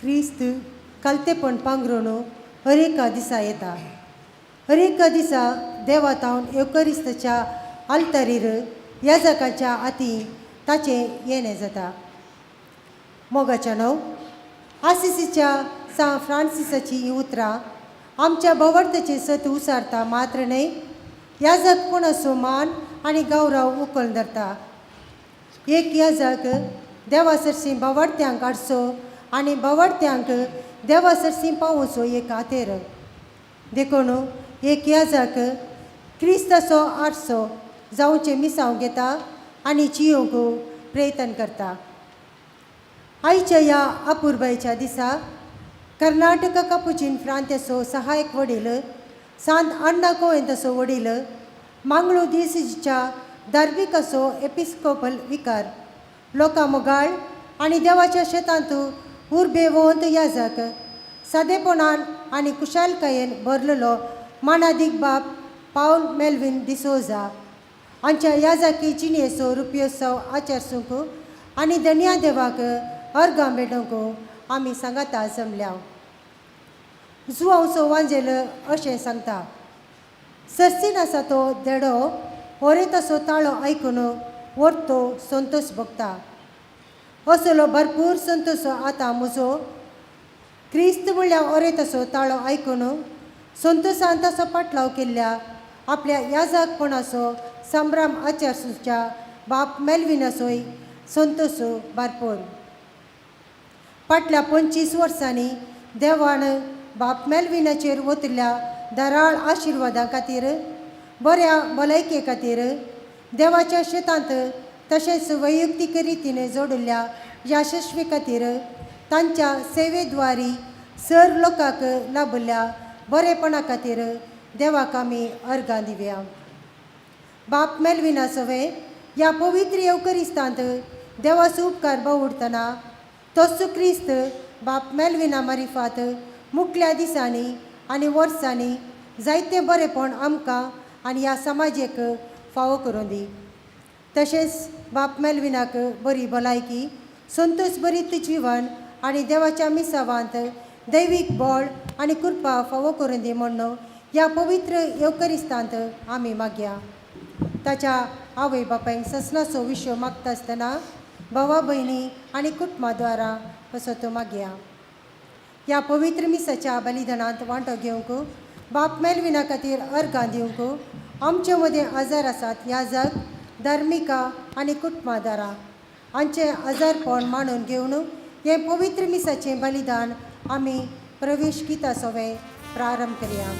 क्रिस्त कालतेपण पांगरून हर एका दिसा येता. हर एका दिसा देवा तावन येवकरिस्ताच्या आल्तारीर याजकाच्या हाती ताचें येणें जाता. मोगाच्या णव आसिसीच्या सा फ्रांसिसाची ही उतरां आमच्या भोंवतणचें सत उसारता मात्र न्हय, याजकपणाचो मान आनी गौरव उखल धरता. एक याजक देवा सरशी भोंवतण्यांक हाडचो आनी भोंवतण्यांक देवा सरशी पावोवचो एक हातेर. देखून एक याजक क्रिस्ताचो आरसो जावचें मिसांव घेता आनी जियोंक प्रयत्न करता. आयच्या ह्या अपुरबायेच्या दिसा कर्नाटक कपुचीन प्रांताचो सहायक वडील, सांत अण्णा कोवेंताचो वडील, मांगळू दिसच्या धार्मिकाचो एपिस्कोपल विकार, लोकां मोगाळ आनी देवाच्या शेतांत उर्बेवंत याजक, सादेपणान आनी कुशालकायेन भरलेलो मानादीक बाब पावल मेल्विन डिसोजा हांच्या याजकी जिणेचो रुपयोत्सव आचरसूंक आनी धनया देवाक अर्गां भेटोवंक आमी सांगाता जमल्या. जुवांवचो वांजेल अशें सांगता, सर्सीन आसा तो देडो ओरेताचो ताळो आयकून वर्तो संतोश भोगता. असलो भरपूर संतोश आतां म्हजो क्रिस्त म्हणल्यार ओरेताचो ताळो आयकून संतोशान ताचो पाटलाव केल्ल्या आपल्या याजकपणाचो संभ्रम आचरच्या बाप मेल्विनाचोय संतोश भरपूर. फाटल्या 25 वर्सांनी देवान बाप मेल्विनाचेर ओतिल्ल्या धाराळ आशिर्वादां खातीर, बऱ्या भलायके खातीर, देवाच्या शेतांत तशेंच वैयक्तीक रितीन जोडिल्ल्या यशस्वी खातीर, तांच्या सेवेद्वारी सर लोकांक लाभिल्ल्या बरेपणा खातीर देवाक आमी अर्गां दिवया. बाप मेल्विना सवे ह्या पवित्र येवकरिस्तांत देवाचो उपकार बावुडटना तोच क्रिस्त बाप मेल्विना मारिफात मुखल्या दिसांनी आनी वर्सांनी जायतें बरेंपण आमकां आनी ह्या समाजेक फावो करूं दी. तशेंच बाप मेल्विनाक बरी भलायकी, संतोश भरीत जिवन आनी देवाच्या मिसावांत दैवीक बळ आनी कृपा फावो करूं दी म्हूण ह्या पवित्र येवकरिस्तांत आमी मागया. ताच्या आवय बापायक ससनाचो विशय मागता आसतना भावा भयणी आनी कुटुंबा द्वारा असो तो मागया. ह्या पवित्र मिसाच्या बलिदानांत वांटो घेवंक, बाप मेल्विना खातीर अर्गां दिवंक आमचे मदें आजार आसात याजक, धार्मिका आनी कुटुंबादारां हांचें आजारपण मानून घेवन हें पवित्र मिसाचें बलिदान आमी प्रवेश गीता सवें प्रारंभ करया.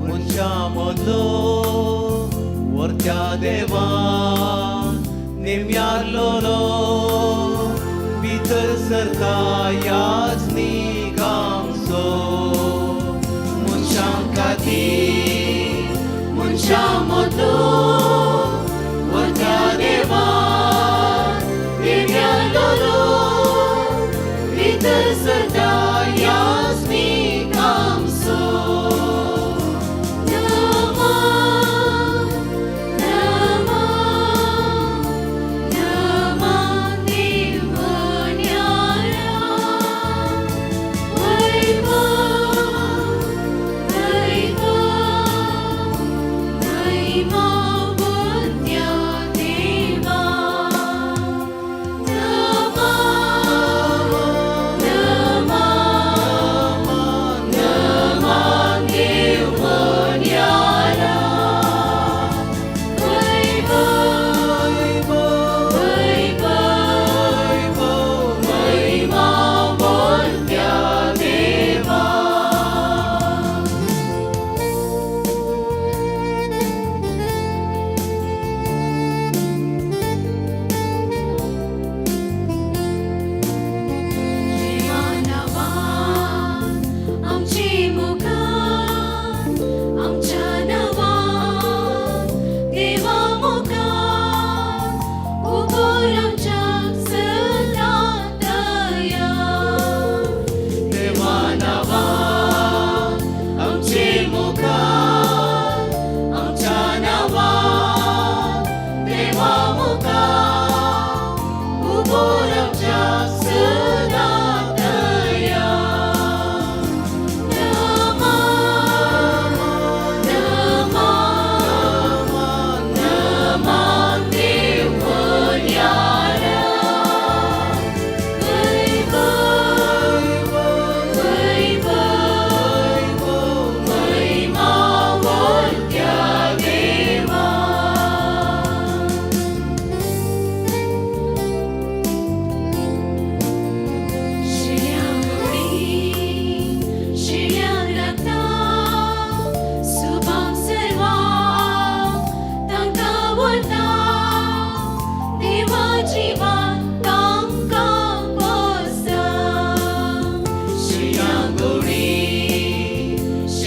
मनशां मदलो वरत्या देवान नेमयारलोलो भितर सरता याजनीक आमचो. मनशां खातीर मनशां मदलो वरत्या देवान नेमयारलोलो भितर सरता याजनीक आमचो. नमः नमः नमः देवन्यारा.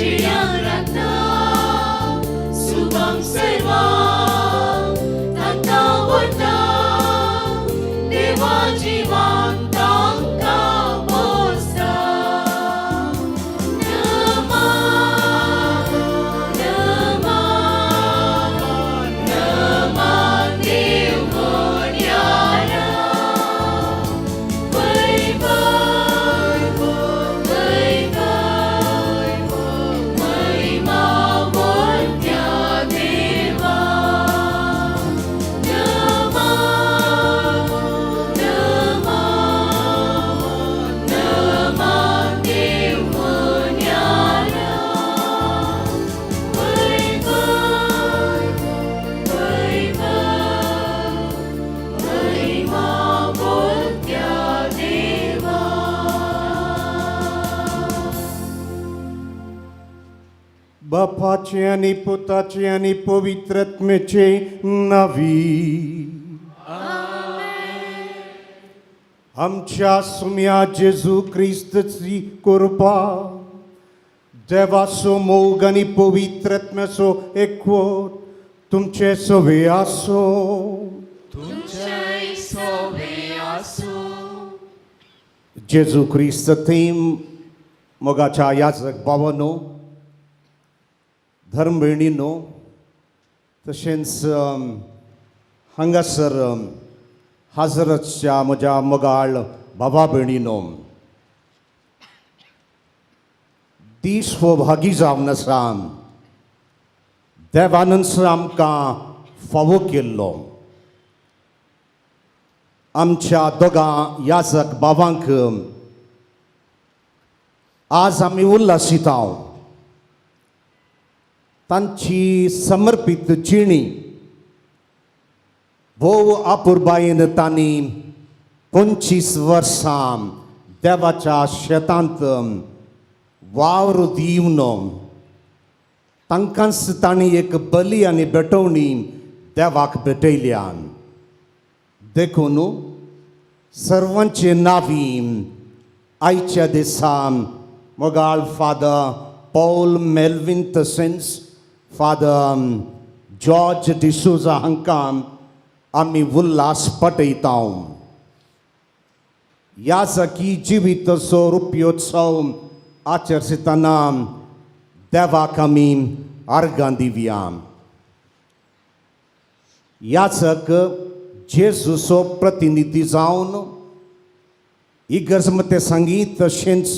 चेड्यां राखता सुबांक सर्वांक तांकां व्हरता देवा जिवान तांकां पोसता. नमा नमा नमा देव मोन्यारा वैभव वैभव महिमा मोठ्या देवा. नमा नमा नमा देव मोन्यारा वैभव वैभव महिमा मोठ्या देवा. बापाचे आनी पुताचे आनी पवित्रत्मेचे नावी. आमच्या सुम्या जेजू क्रिस्तची कृपा, देवाचो मोग आनी पवित्रत्म्याचो एकवट तुमचे सवे आसो. तुमचेय सोवे आसूं. जेजू क्रिस्त थंय मोगाच्या याजक बाबानो, धर्म भयणीनो, तशेंच हांगासर हाजर आसच्या म्हज्या मोगाळ बाबा भयणीनो, दीस हो भागी जावन आसा देवानच आमकां फावो केल्लो. आमच्या दोगां याजक बाबांक आज आमी उल्हासिता. तांची समर्पीत जिणी भोव अपुरबायेन तांणी 25 वर्सां देवाच्या शेतांत वावर दिवन तांकांच तांणी एक बली आनी भेटवणी देवाक भेटयल्या. देखून सर्वांचे नावी आयच्या दिसा मोगाळ फादर पॉल मेल्विन तशेंच फादर जॉर्ज डिसोजा हांकां आमी उल्हास पटयता. ह्या सखी जिविताचो रुप्योत्सव आचरतना देवाक आमी आर्गां दिवया. याचक जेजूचो प्रतिनिधी जावन इगर्ज मते सांगी तशेंच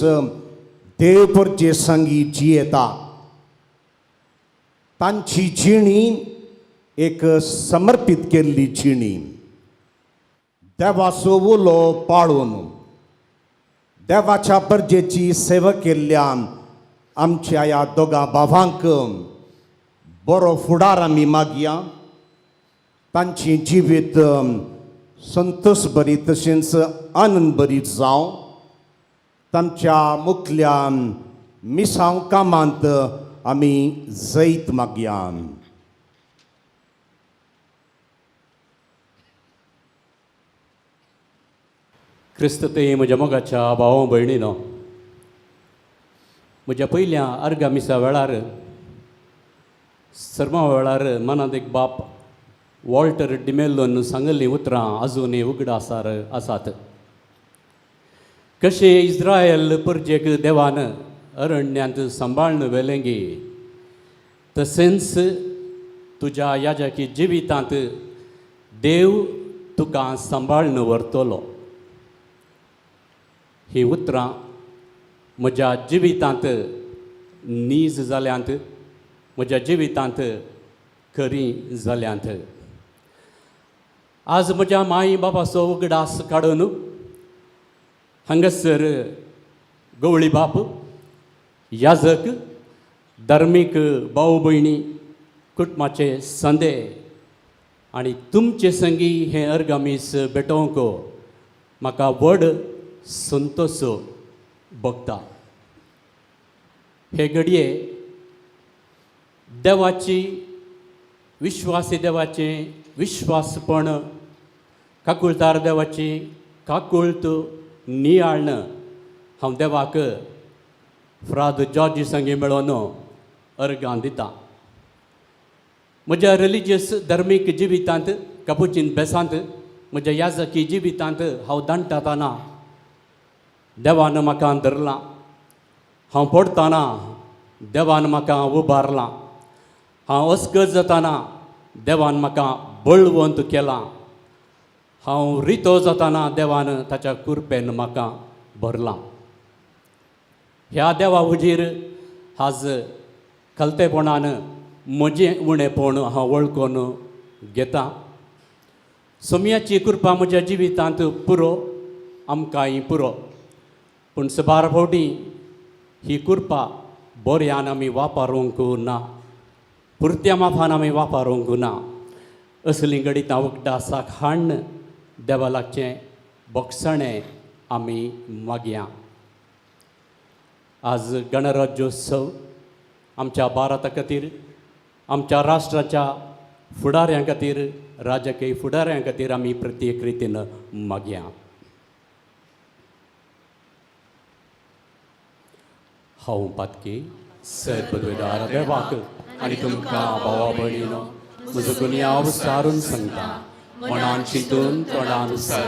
देव परजे सांगी जियेता. तांची जिणी एक समर्पीत केल्ली जिणी, देवाचो उलो पाळून देवाच्या परजेची सेवा केल्ल्यान आमच्या ह्या दोगां भावांक बरो फुडार आमी मागया. तांची जिवीत संतोश बरी तशेंच आनंद बरी जावं. तांच्या मुखल्या मिसांव कामांत आमी जैत मागया. क्रिस्त ते म्हज्या मोगाच्या भाव भयणीनो, म्हज्या पयल्या अर्गा मिसा वेळार, सर्मा वेळार मनांत एक बाप वॉल्टर डिमेल्लोन सांगिल्लीं उतरां आजुनूय उगडासार आसात. कशें इस्रायल परजेक देवान अरण्यांत सांबाळून व्हेलें गी, तशेंच तुज्या याजकी जिवितांत देव तुका सांबाळून व्हरतलो. ही उतरां म्हज्या जिवितांत नीज जाल्यांत, म्हज्या जिवितांत खरीं जाल्यांत. आज म्हज्या माय बाबाचो उगडास काडून हांगासर गवळी बाप, याजक, धार्मीक भाव भयणी, कुटुंबाचे संदे आनी तुमचे संगी हें अर्गामीस भेटोवंक म्हाका व्हड संतोश भोगता. हे घडये देवाची विश्वासी, देवाचें विश्वासपण, काकुळतार देवाची काकुळट नियाळण हांव देवाक फ्राद जॉर्जी संगी मेळोन अर्गां दिता. म्हज्या रिलिजियस धर्मीक जिवितांत, कपुचीन बेसांत, म्हज्या याजकी जिवितांत हांव दांडटातना देवान म्हाका धरलां, हांव पडटना देवान म्हाका उबारलां, हांव अस्कत जाताना देवान म्हाका बळवंत केलां, हांव रितो जाताना देवान ताच्या कुरपेन म्हाका भरलां. ह्या देवा हुजीर आज खलतेपणान म्हजें उणेपण हांव वळखून घेतां. सोमयाची कृपा म्हज्या जिवितांत पुरो, आमकांय पुरो, पूण सबार फावटी ही कृपा बऱ्यान आमी वापरूंक ना, पुरत्या माफान आमी वापरूंक ना. असलीं घडितां उगडासाक हाडून देवा लागचें बोगसणें आमी मागया. आज गणराज्योत्सव आमच्या भारता खातीर, आमच्या राष्ट्राच्या फुडाऱ्यां खातीर, राजकीय फुडाऱ्यां खातीर आमी प्रत्येक रितीन मागया. हांव पातकी सर्पद्वेदार देवाक आनी तुमकां भावा भयणीनो म्हजो गुन्यांव सारून सांगता. मनान चिंतून, तोंडान सर,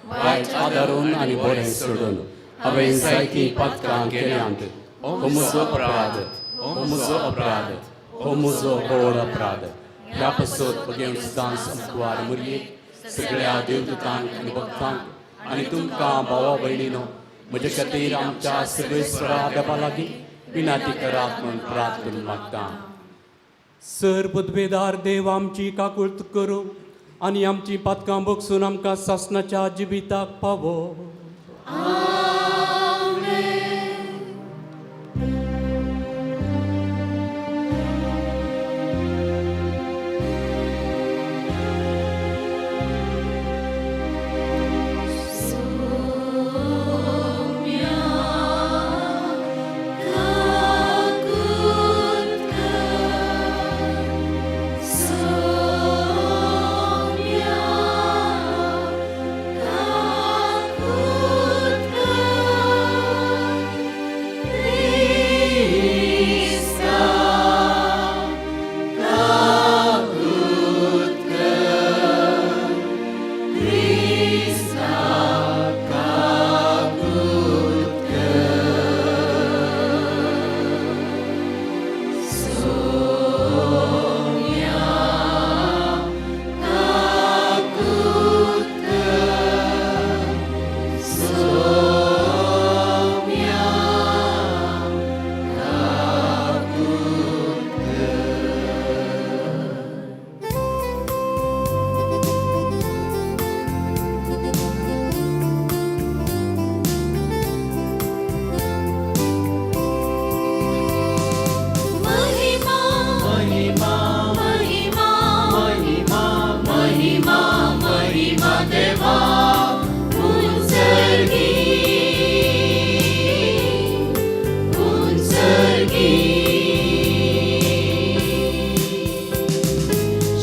वायट आदारून आनी बरें सोडून हांवें जायतीं पातकां केल्यांत. हो म्हजो अपराध, हो म्हजो अपराध, हो म्हजो व्हड अपराध. ह्या पासत बगेवन सदांच अमकुवार मुरयेक, सगळ्या देवदूतांक आनी भक्तांक आनी तुमकां भावा भयणीनो म्हजे खातीर आमच्या सगळेश्वरा देवा लागीं विनाती करात म्हूण प्रार्थना मागता. सर पदवेदार देव आमची काकुळत करूं आनी आमची पातकां बगसून आमकां सासणाच्या जिविताक पावो. महिमा महिमा महिमा महिमा महिमा महिमा देवा उंचगी उंचगी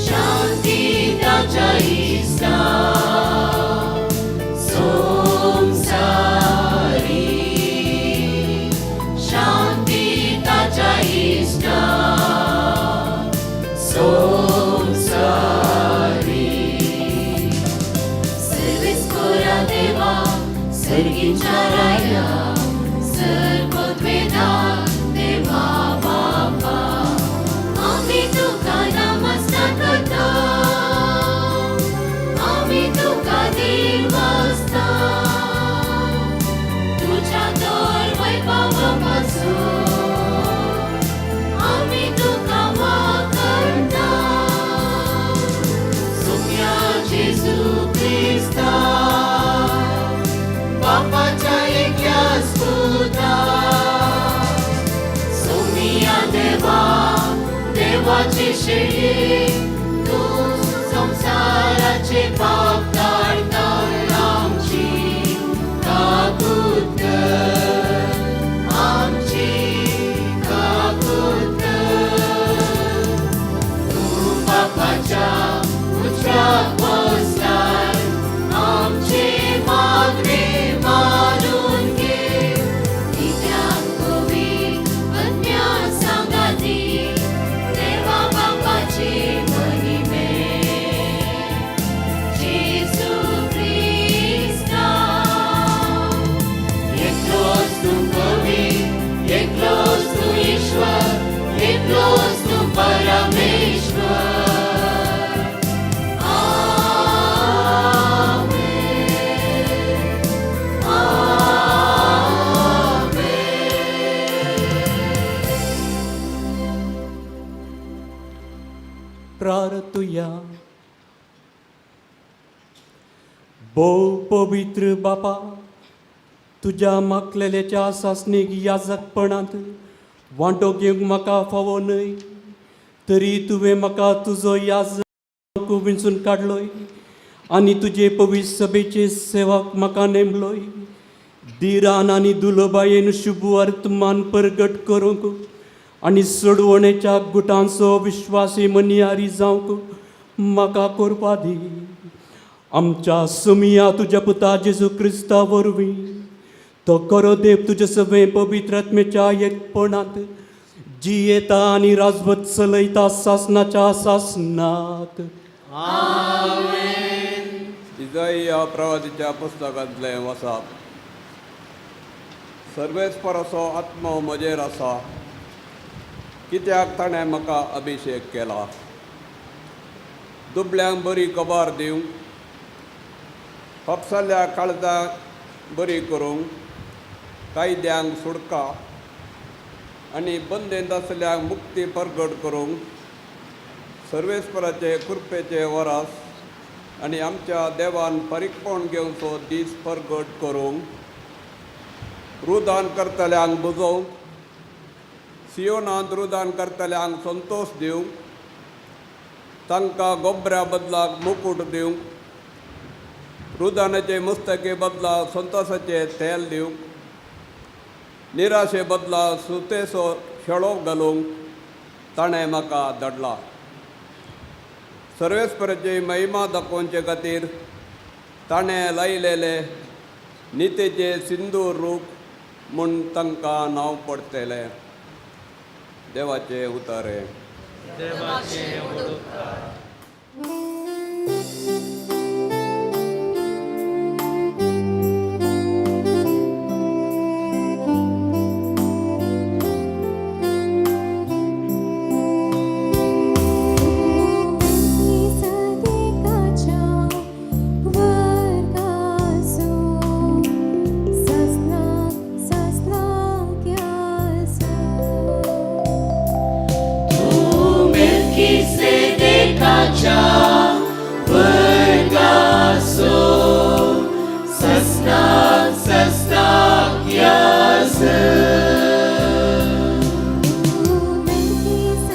शांती ताच्या इस्ता संसारी शांती ताच्या इस्ता संसारी सर्वेस्पोरा देवा सर्गीच्या राया सर्वोद्वेदा देवा बापा आम्ही तुका नमस्कार करता, आम्ही तुका देवास्ता, तुझ्या दर वैभवापासून आम्ही तुका वाकरता. सुम्या जेजू क्रिस्ता बापाच्या एकल्या स्तुता, सुमिया देवा देवाची शेळी तू संसाराचे पाप काढता, आमची काकूत कर, आमची काकूत कर. तू बापाच्या उजव्या बसलाय, आमचे मागणे मानून घे, कित्याक पवित्र प्रार्थुया. भोव पवित्र बापा, तुज्या मागलेल्याच्या सासणीक याजकपणांत वांटो घेवंक म्हाका फावो न्हय, तरी तुवें म्हाका तुजो याजक विंचून काडलोय आनी तुजे पवित्र सभेचे सेवाक म्हाका नेमलोय. दिरान आनी दुलोबायेन शुभ वर्तमान परगट करूंक आनी सोडवणेच्या गुटांचो विश्वासी मनियारी जावंक म्हाका करपा दी. आमच्या सुमिया तुज्या पुता जेजू क्रिस्ता वरवीं तो खरो देव तुज्या सगळें पवित्र आत्म्याच्या एकपणांत जियेता आनी राजवत चलयता सासनाच्या सासनाक. इजाइया प्रवादीच्या पुस्तकांतलें वसाप. सर्वेस्पराचो आत्मो म्हजेर आसा, कित्याक ताणें म्हाका अभिशेक केला दुबल्यांक बरी खबर दिवंक, फापसाल्या काळजाक बरी करूंक, कायद्यांक सुटका आनी बंदेंत आसल्यांक मुक्ती परगट करूंक, सर्वेस्पराचे कृपेचे वरास आनी आमच्या देवान फारीकपण घेवचो दीस परगट करूंक, रुदान करतल्यांक बुजोवंक, सियोनांत रुदान करतल्यांक संतोश दिवंक, तांकां गोबऱ्या बदलाक मुकूट दिवंक, रुदानाचे मुस्तके बदला संतोशाचे तेल दिवंक, निराशे बदला सुतेचो शेळो घालूंक ताणें म्हाका धाडला. सर्वेस्पराची महिमा दाखोवचे खातीर ताणें लायलेले नितेचे सिंदूर रूख म्हूण तांकां नांव पडटलें. देवाचे उतारे. सदेकाच्या वर्गासो ससनाक ससनाक यासो. मेल्कीसेदेकाच्या वर्गासो ससनाक ससनाक यास. मेल्कीसेदेकाच्या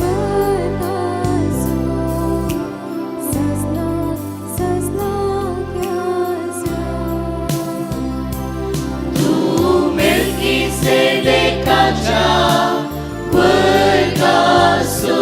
वर्गासो ससनाक ससनाक यासो. मेल्कीसेदेकाच्या वर्गासो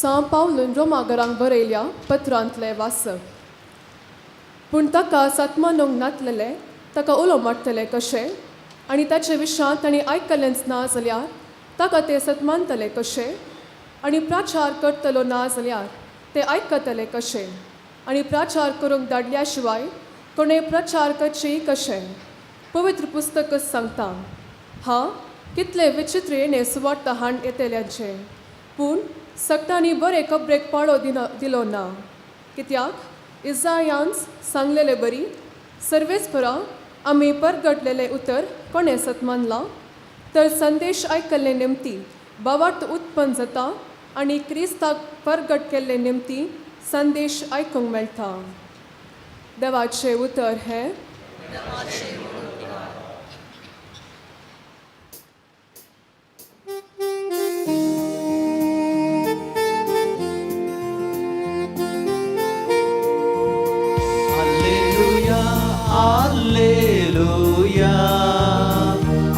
सां पावलून रोमागरांक बरयल्या पत्रांतलें वाचप. पूण ताका सतमानूंक नातलेले ताका उलो मारतले कशें आनी ताचे विशांत तांणी आयकलेंच ना जाल्यार ताका ते सतमानतले कशें आनी प्रचार करतलो ना जाल्यार ते आयकतले कशें आनी प्रचार करूंक धाडल्या शिवाय कोणें प्रचार करचेय कशें? पवित्र पुस्तकच सांगता, हा कितले विचित्र येणे सुवार्थ हाण येतल्यांचें. पूण सगटांनी बरे खबरेक पाळो दिना दिलो ना, कित्याक इजायांस सांगलेले बरी सर्वेस्परा आमी परगटलेलें उतर कोणें सतमानलां? तर संदेश आयकल्ले निमती भावार्थ उत्पन्न जाता आनी क्रिस्ताक परगट केल्ले निमती संदेश आयकूंक मेळटा. देवाचें उतर हें. Alleluia, Alleluia,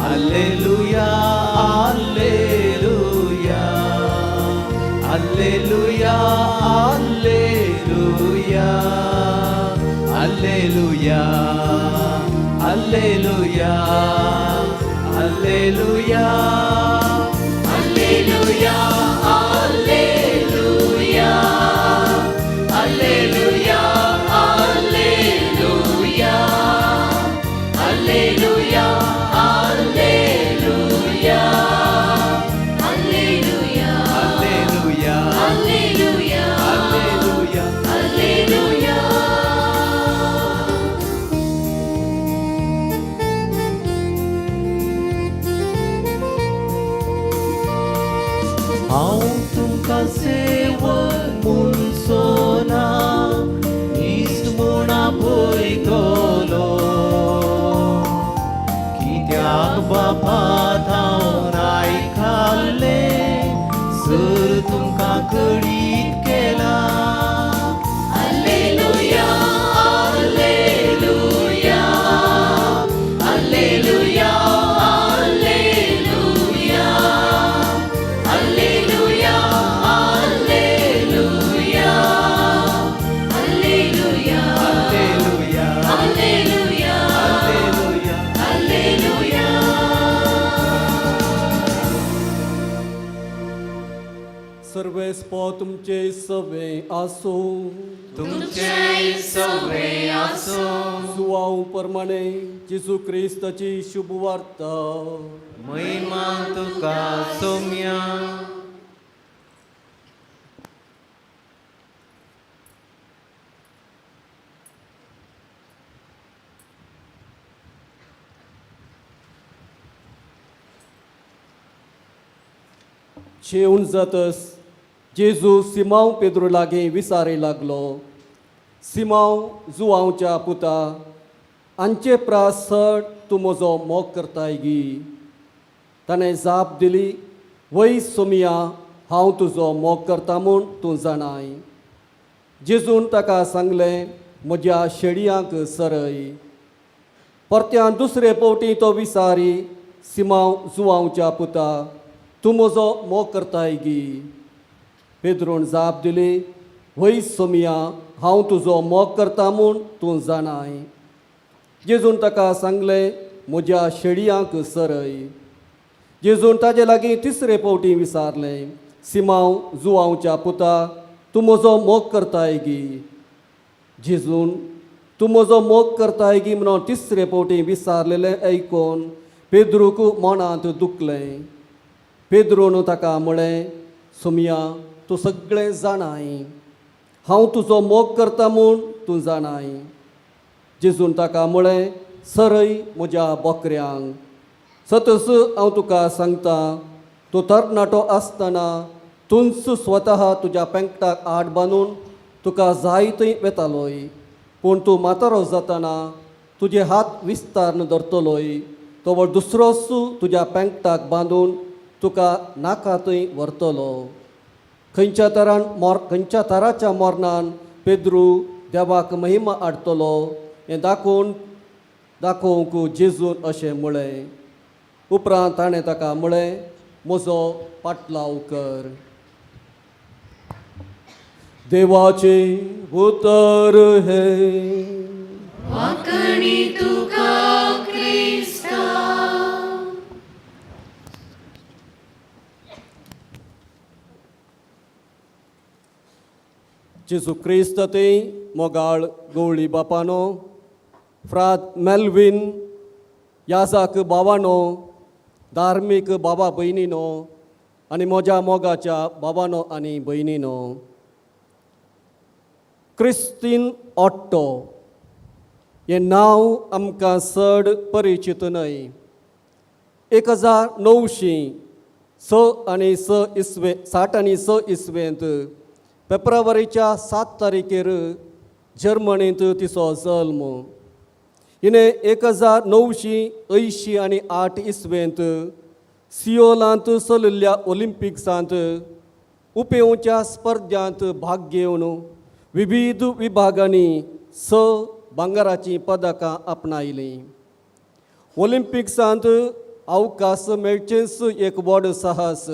Alleluia, Alleluia, Alleluia, Alleluia, Alleluia, Alleluia, Alleluia, Alleluia, Alleluia, Alleluia, Alleluia, Alleluia, Alleluia, Alleluia, Alleluia, Alleluia, Alleluia. Alleluia. हांव तुमकां सेवक म्हूण सोना इश्ट म्हूण आपयतलो, कित्याक बापा थावन आयकल्लें सर तुमकां कळीत केलां. Alleluia, Alleluia, Alleluia, Alleluia, Alleluia, Alleluia, Alleluia, Alleluia, Alleluia, Alleluia. Alleluia. सर्वेस्पो तुमचे सवे आसूं. तुमचेय सवे आसूं. सुवाव प्रमाणे जेजू क्रिस्ताची शुभ वार्ता. महिमा तुका सोम्या. जेवन जातस जेजू सिमांव पेद्रू लागीं विसारी लागलो, सिमांव जुवांवच्या पुता, आमचे प्रास चड तूं म्हजो मोग करताय गी? ताणें जाप दिली, वय सोमिया, हांव तुजो मोग करता म्हूण तूं जाणाय. जेजून ताका सांगलें, म्हज्या शेडयांक सरय. परत्यान दुसरे पावटी तो विसारी, सिमांव जुवांवच्या पुता, तूं म्हजो मोग करताय गी? पेद्रून जाप दिली, वय सोमिया, हांव तुजो मोग करता म्हूण तूं जाणाय. जेजून ताका सांगलें, म्हज्या शेडयांक सरय. जेजून ताजे लागीं तिसरे पावटी विसारलें, सिमांव जुवांवच्या पुता, तूं म्हजो मोग करताय गी? जेजून तूं म्हजो मोग करताय गी म्हणून तिसरे पावटी विसारलेलें आयकून पेद्रूक मनांत दुखलें. पेद्रून ताका म्हळें, सोमिया, तूं सगळें जाणाय, हांव तुजो मोग करता म्हूण तूं जाणाय. जेजून ताका म्हळें, सरय म्हज्या बोकऱ्यांक. सतस हांव तुका सांगता, तूं तरणाटो आसतना तूंच स्वता तुज्या पेंकटाक आड बांदून तुका जाय थंय वेतालोय, पूण तूं म्हातारो जातना तुजे हात विस्तारन धरतलोय, तवळ दुसरोच तुज्या पेंकटाक बांदून तुका नाका थंय व्हरतलो. खंयच्या तरान मोर खंयच्या तराच्या मोरनान पेद्रू देवाक महिमा हाडटलो हें दाखोवन दाखोवंक जेजून अशें म्हळें. उपरांत ताणें ताका म्हळें, म्हजो पाटलाव कर. देवाचे उतर हे. वाकणी तुका क्रिस्ता. जेजू क्रिस्त ते मोगाळ गवळी बापानो, फ्राद मेल्वीन याजाक बाबानो, धार्मीक बाबा भयणीनो आनी म्हज्या मोगाच्या बाबानो आनी भयणीनो, क्रिस्तीन ऑट्टो हें नांव आमकां चड परिचीत न्हय. 1906 आनी स इसवे 66 इसवेंत फेब्रुवारीच्या 7 तारखेर जर्मनींत तिचो जल्म. हिणें 1988 इसवेंत सियोलांत चलिल्ल्या ऑलिम्पिक्सांत उपेवच्या स्पर्ध्यांत भाग घेवन विविध विभागांनी 6 भांगराचीं पदकां आपणायलीं. ऑलिम्पिक्सांत अवकाश मेळचेंच एक व्हड साहस.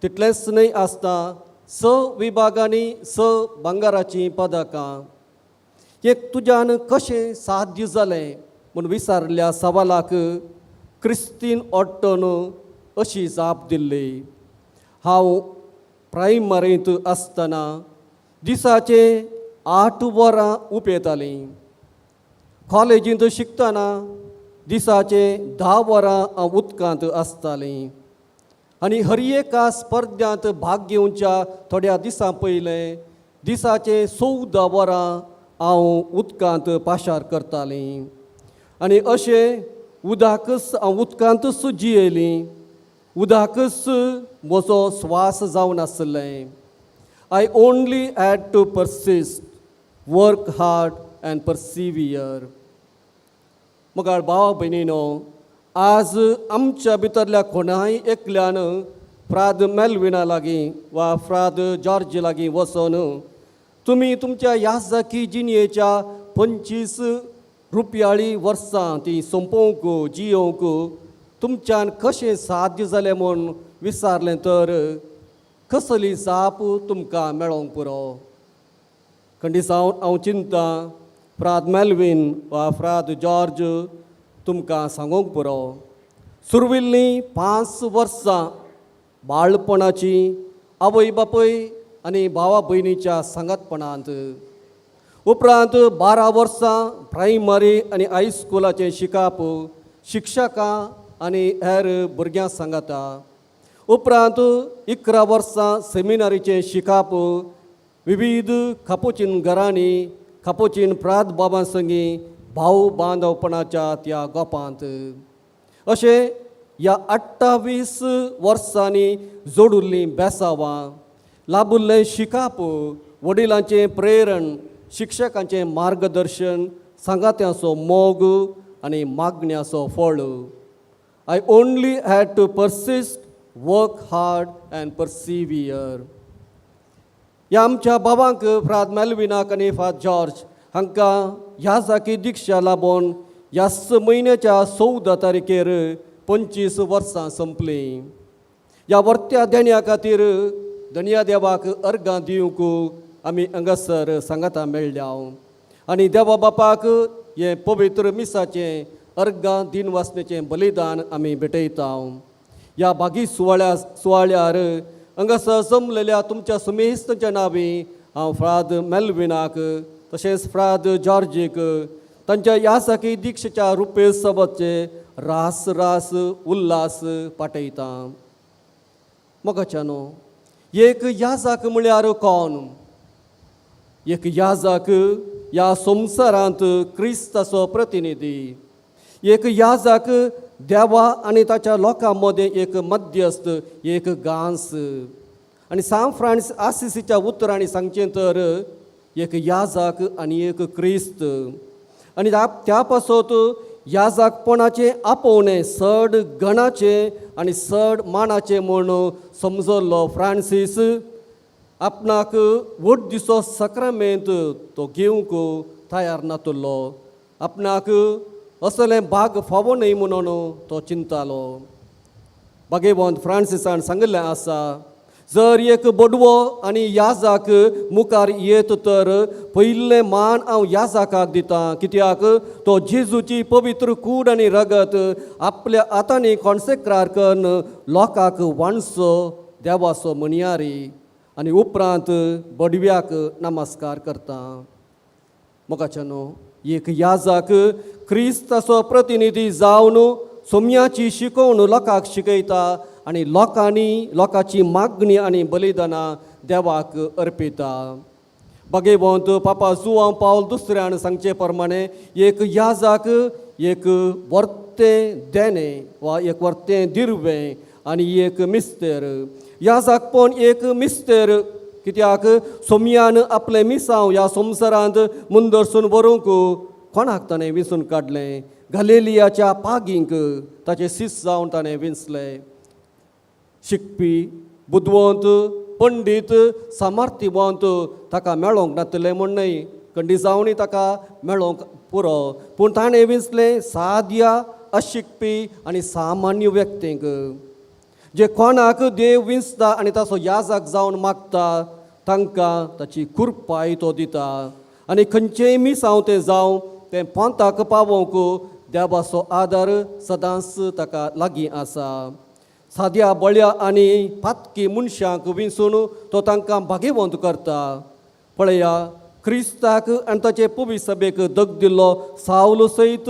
तितलेंच न्हय आसता, 6 विभागांनी 6 भांगराचीं पदकां एक तुज्यान कशें साध्य जालें म्हूण विचारल्या सवालाक क्रिस्तीन ऑट्टोन अशी जाप दिल्ली, हांव प्रायमरींत आसतना दिसाचे 8 वरां उपेतालीं. कॉलेजींत शिकतना दिसाचे 10 वरां हांव उदकांत आसतालीं आनी हर एका स्पर्ध्यांत भाग घेवच्या थोड्या दिसां पयलें दिसाचे 14 वरां हांव उदकांत पाशार करतालीं आनी अशें उदकच हांव उदकांतच जियेलीं. उदकच म्हजो स्वास जावन आसलें. I only had to persist, work hard and persevere. मोगाळ भाव भयणीनो, आज आमच्या भितरल्या कोणाय एकल्यान फ्राद मेल्विना लागीं वा फ्राद जॉर्ज लागीं वचोन तुमी तुमच्या याजकी जिणयेच्या 25 रुपयाळी वर्सां ती सोंपोवंक जियोवंक तुमच्यान कशें साध्य जालें म्हूण विचारलें तर कसली जाप तुमकां मेळोंक पुरो? खंडी जावन हांव चिंता फ्राद मेल्वीन वा फ्राद जॉर्ज तुमकां सांगूंक पुरो. सुरविल्लीं 5 वर्सां बाळपणाची आवय बापूय आनी भावा भयणीच्या सांगातपणांत, उपरांत 12 वर्सां प्रायमरी आनी हायस्कुलाचें शिकाप शिक्षकां आनी हेर भुरग्यां सांगाता, उपरांत 11 वर्सां सेमिनारीचें शिकाप विविध कापुचीन घरांनी कापुचीन फ्राद बाबां संगी भाव बांदवपणाच्या त्या गोपांत, अशें ह्या 28 वर्सांनी जोडिल्लीं बेसावां, लाबुल्लें शिकाप, वडिलांचें प्रेरण, शिक्षकांचें मार्गदर्शन, सांगात्यांचो मोग आनी मागण्याचो फळ. I only had to persist, work hard and persevere. ह्या आमच्या बाबांक फ्राद मेल्विनाक आनी फ्राद जॉर्ज हांकां ह्या जाकी दिक्षा लाबोवन ह्याच म्हयन्याच्या 14 तारखेर 25 वर्सां संपलीं. ह्या वर्त्या देण्या खातीर धनया देवाक अर्गां दिवंक आमी हांगासर सांगाता मेळ्ळ्या आनी देवा बापाक हें पवित्र मिसाचें अर्गां दिन वासनेचें बलिदान आमी भेटयता. ह्या बागी सुवाळ्यार हांगासर जमलेल्या तुमच्या सुमेस्तांच्या नांवी हांव फ्राद मेल्विनाक तशेंच फ्राद जॉर्जीक तांच्या ह्या साकी दिक्षेच्या रुपे सबचे रास रास उल्हास पाठयता. मोगाच्यानो, एक याजाक म्हळ्यार कोण? एक याजाक ह्या संवसारांत क्रिस्ताचो प्रतिनिधी, एक याजाक देवा आनी ताच्या लोकां मदें एक मध्यस्थ, एक गांस. आनी सांत फ्रांसीस आसिसीच्या उतरांनी सांगचें तर एक याजाक आनी एक क्रिस्त. आनी त्या पासत याजाकपणाचें आपोवणें चड गणाचें आनी चड मानाचें म्हूण समजल्लो फ्रांसीस आपणाक व्हड दिसो सक्रामेंत तो घेवंक तयार नातुल्लो. आपणाक असलें भाग फावो न्हय म्हणून तो चिंतालो. भागेवंत फ्रांसिसान सांगिल्लें आसा, जर एक बडवो आनी याजाक मुखार येत तर पयलें मान हांव याजाकाक दितां, कित्याक तो जेजूची पवित्र कूड आनी रगत आपल्या हातांनी कॉन्सेक्रार करून लोकांक वाणसो देवाचो म्हणयारी आनी उपरांत बडव्याक नमस्कार करता. मोगाच्यानो, एक याजाक क्रिस्ताचो प्रतिनिधी जावन सोम्याची शिकोवण लोकांक शिकयता आनी लोकांनी लोकांची मागणी आनी बलिदानां देवाक अर्पिता. बागेवंत पापा जुवांव पावल दुसऱ्यान सांगचे प्रमाणे एक याजाक एक वर्तें देणें वा एक वर्तें दिरवें आनी एक मिस्तेर. याजाकपण एक मिस्तेर, कित्याक सोमयान आपलें मिसांव ह्या संवसारांत मुंदरसून व्हरूंक कोणाक ताणें विंचून काडलें? गलेलियाच्या पागींक ताचें सीस जावन ताणें विंचलें. शिकपी, बुदवंत, पंडीत, सामर्थ्यवंत ताका मेळोंक नातलें म्हूण न्हय, कंडिजावणी ताका मेळोंक पुरो, पूण ताणें विंचलें साद्या अशिकपी आनी सामान्य व्यक्तींक, जे कोणाक देव विंचता आनी ताचो याजक जावन मागता तांकां ताची कृपाय तो दिता. आनी खंयचेय मिसांव तें जावं तें पोंताक पावोवंक देवाचो आदार सदांच ताका लागीं आसा. साद्या बळ्या आनी पातकी मनशांक विंचून तो तांकां भागेवंत करता. पळया, क्रिस्ताक आनी ताचे पवी सभेक दग दिल्लो सावल सयत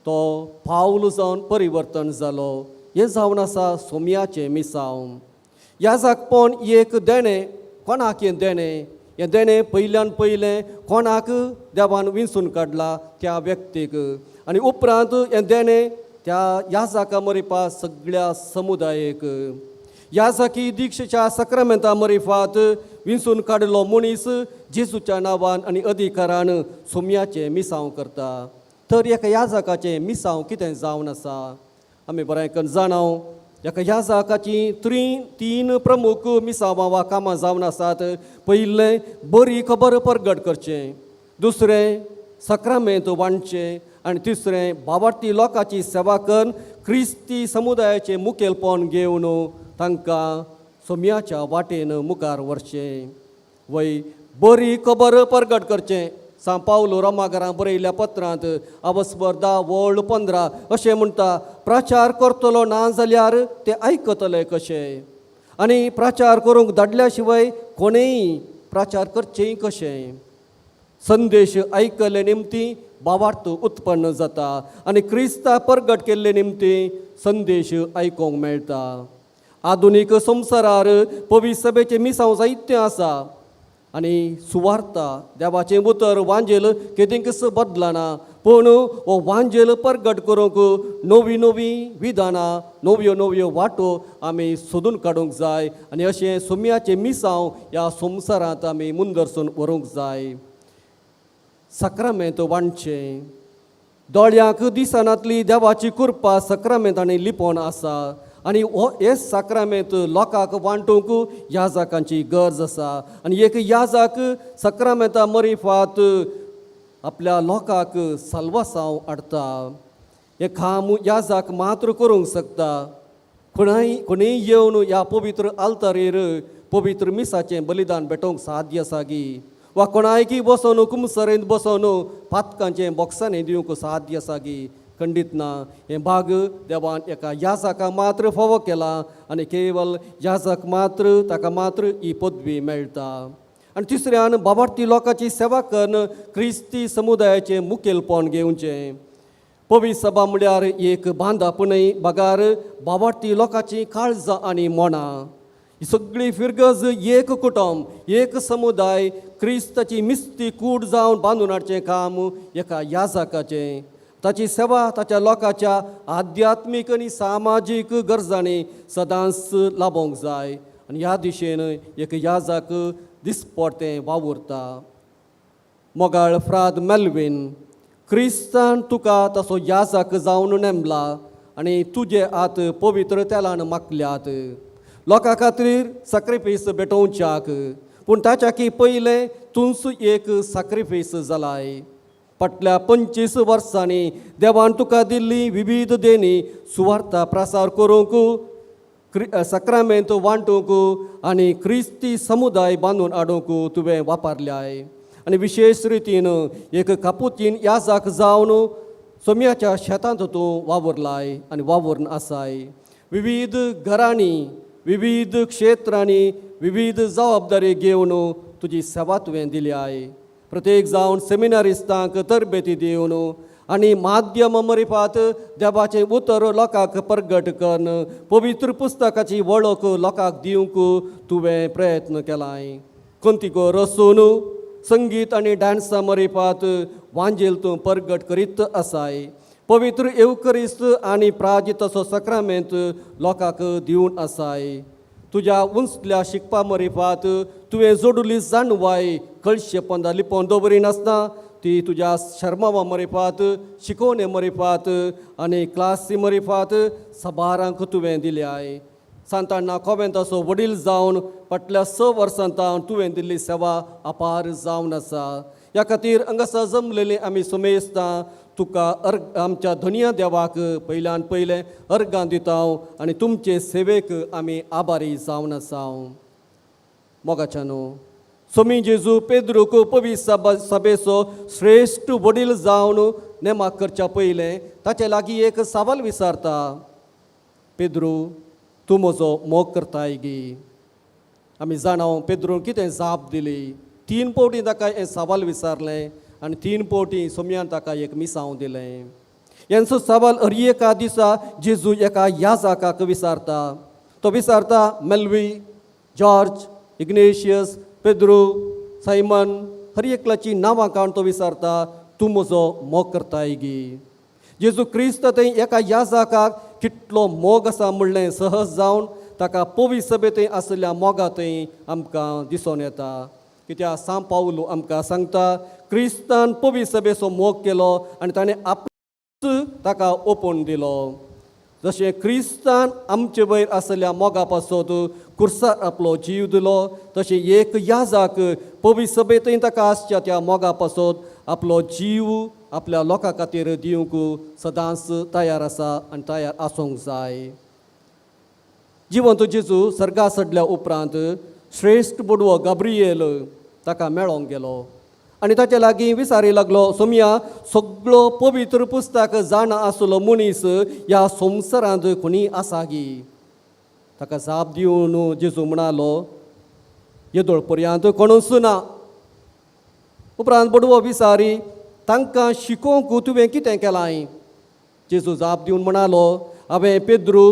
तो पावल जावन परिवर्तन जालो. हें जावन आसा सोम्याचें मिसांव. याजाकपण एक देणें. कोणाक हें देणें? हें देणें पयल्यान पयलें कोणाक देवान विंचून काडला त्या व्यक्तीक, आनी उपरांत हें देणें त्या याजाका मरिपा सगळ्या समुदायेक. याजाकी दीक्षेच्या सक्रामेंता मरिफात विंचून काडिल्लो मनीस जेजूच्या नांवान आनी अधिकारान सोम्याचें मिसांव करता. तर एका याजाकाचें मिसांव कितें जावन आसा आमी बरें करून जाणाव. एका याजाकाची तीन प्रमुख मिसांवां वा कामां जावन आसात. पयलें, बरी खबर परगट करचें, दुसरें, सक्रामेंत वांटचें, आनी तिसरें, बाबार्थी लोकांची सेवा करून क्रिस्ती समुदायाचें मुखेलपण घेवन तांकां सोम्याच्या वाटेन मुखार व्हरचें. वय, बरी खबर परगट करचें. सांव पावलो रोमाघरां बरयल्ल्या पत्रांत आवस्वर 10:15 अशें म्हणटा, प्रचार करतलो ना जाल्यार ते आयकतले कशे, आनी प्रचार करूंक धाडल्या शिवाय कोणेय प्रचार करचेय कशें? संदेश आयकले निमती भावार्थ उत्पन्न जाता आनी क्रिस्ता परगट केल्ले निमती संदेश आयकूंक मेळटा. आधुनीक संवसारार पवित्र सभेचें मिसांव जायतें आसा आनी सुवार्ता देवाचें उतर वांजेल केदींकच बदलना, पूण हो वांजेल परगट करूंक नवीं नवीं विधानां, नव्यो नव्यो वाटो आमी सोदून काडूंक जाय आनी अशें सोम्याचें मिसांव ह्या संवसारांत आमी मुंदरसून व्हरूंक जाय. सक्रामेंत वांटचें. दोळ्यांक दिसनातली देवाची कृपा सक्रामेंत आनी लिपोवन आसा आनी हो हे साक्रामेंत लोकांक वांटूंक याजकांची गरज आसा. आनी एक याजक सक्रामेंता मरिफात आपल्या लोकांक साल्वासांव हाडटा. हें काम याजक मात्र करूंक शकता. कोणाय कोणीय येवन ह्या पवित्र आल्तारेर पवित्र मिसाचें बलिदान भेटोवंक साध्य आसा गी, वा कोणायकी बसोन कुमसरेंत बसोन पातकांचें बोक्सांनी दिवंक साध्य आसा गी? खंडीत ना. हें भाग देवान एका याजका मात्र फावो केलां आनी केवल याजक मात्र ताका मात्र ही पदवी मेळटा. आनी तिसऱ्यान बाबार्थी लोकांची सेवा करून क्रिस्ती समुदायाचें मुखेलपण घेवचें. पवित्र सभा म्हळ्यार एक बांदाप न्हय, बगार बाबार्थी लोकांची काळजां आनी मनां. ही सगळी फिरगज एक कुटुंब, एक समुदाय क्रिस्ताची मिस्ती कूड जावन बांदून हाडचें काम एका याजकाचें. ताची सेवा ताच्या लोकांच्या आध्यात्मीक आनी सामाजीक गरजांनी सदांच लाबोवंक जाय आनी ह्या दिशेन एक याजक दिसपडतें वावुरता. मोगाळ फ्राद मेल्वीन, क्रिस्तान तुका तसो याजक जावन नेमला आनी तुजे हात पवित्र तेलान मागल्यात लोकां खातीर साक्रिफीस भेटोवच्याक, पूण ताच्याकी पयलें तूंच एक साक्रिफीस जालाय. फाटल्या 25 वर्सांनी देवान तुका दिल्ली विविध देणी सुवार्ता प्रसार करूंक साक्रामेंत वांटूंक आनी क्रिस्ती समुदाय बांदून हाडूंक तुवें वापरल्याय. आनी विशेश रितीन एक कापुतीन याजाक जावन सोम्याच्या शेतांत तूं वावुरलाय आनी वावुरून आसाय. विविध घरांनी, विविध क्षेत्रांनी विविध जबाबदारी घेवन तुजी सेवा तुवें दिल्याय. प्रत्येक जावन सेमिनारिस्तांक तरबेती दिवन आनी माध्यम मरिपात देवाचें उतर लोकांक परगट करून पवित्र पुस्तकाची वळख लोकांक दिवंक तुवें प्रयत्न केलाय. कंतिको रसून संगीत आनी डांसा मरिपात वांजेल तूं परगट करीत आसाय. पवित्र येवकरिस्त आनी प्राजिताचो सक्रामेंत लोकांक दिवन आसाय. तुज्या उंचल्या शिकपा मरिपात तुवें जोडुली जाणवाय कळशे पोंदा लिपोवन दवरिनासतना ती तुज्या शर्मावा मरिपात, शिकोवणे मरिपात आनी क्लासी मरिपात सबारांक तुवें दिल्याय. सांताना कोवेंताचो वडील जावन फाटल्या 6 वर्सां तावन तुवें दिल्ली सेवा अपार जावन आसा. ह्या खातीर हांगासर जमलेली आमी सुमेस्तां तुका अर्ग आमच्या धनिया देवाक पयल्यान पयलें अर्गां दिता आनी तुमचे सेवेक आमी आभारी जावन आसा. मोगाच्या न्हू सोमी जेजू पेद्रूक पवी सभेचो श्रेश्ठ वडील जावन नेमाक करच्या पयलें ताचे लागीं एक सवाल विचारता, पेद्रू तूं म्हजो मोग करताय गी? आमी जाणा पेद्रून कितें जाप दिली. 3 फावटी ताका हें सवाल विचारलें आनी 3 फावटी सोम्यान ताका एक मिसांव दिलें. हेंचो सवाल हर एका दिसा जेजू एका याजाकाक विचारता. तो विचारता मेल्वी, जॉर्ज, इग्नेशियस, पेद्रू, सायमन, हर एकल्याची नांवां काडून तो विचारता तूं म्हजो मोग करताय गी? जेजू क्रिस्त थंय एका याजाकाक कितलो मोग आसा म्हणलें सहज जावन ताका पवी सभे थंय आशिल्ल्या मोगा थंय आमकां दिसून येता. कित्याक सांव पावलू आमकां सांगता क्रिस्तान पवी सभेचो मोग केलो आनी ताणें आपलो ताका ओपून दिलो. जशें क्रिस्तान आमचे वयर आशिल्ल्या मोगा पासत कुर्सार आपलो जीव दिलो तशें एक याजाक पवी सभे थंय ताका आसच्या त्या मोगा पासत आपलो जीव आपल्या लोकां खातीर दिवंक सदांच तयार आसा आनी तयार आसूंक जाय. जिवंत जेजू सर्गा सडल्या उपरांत श्रेश्ठ बोडवो गाब्रिएल ताका मेळोंक गेलो आनी ताचे लागीं विचारी लागलो, सोमया सगळो पवित्र पुस्तक जाणा आसलो मनीस ह्या संवसारांत कोणी आसा गी? ताका जाप दिवन जेजू म्हणालो, येदोळ पर्यंत कोणूच ना. उपरांत बडवो विचारी, तांकां शिकोवंक तुवें कितें केलां? जेजू जाप दिवन म्हणालो, हांवें पेद्रू,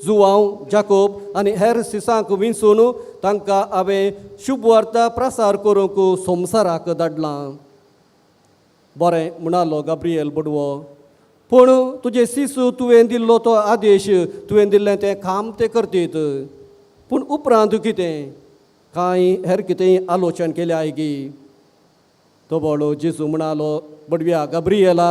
जुवांव, जाकोब आनी हेर सिसांक विंचून तांकां हांवें शुभवार्ता प्रसार करूंक संवसाराक धाडलां. बरें म्हणालो गाब्रिएल बडवो, पूण तुजे सिसू तुवें दिल्लो तो आदेश, तुवें दिल्लें तें काम ते करतीत, पूण उपरांत कितें कांय हेर कितेंय आलोचन केल्याय गी? तो बोडो जेजू म्हणालो, बडव्या गाब्रिएला,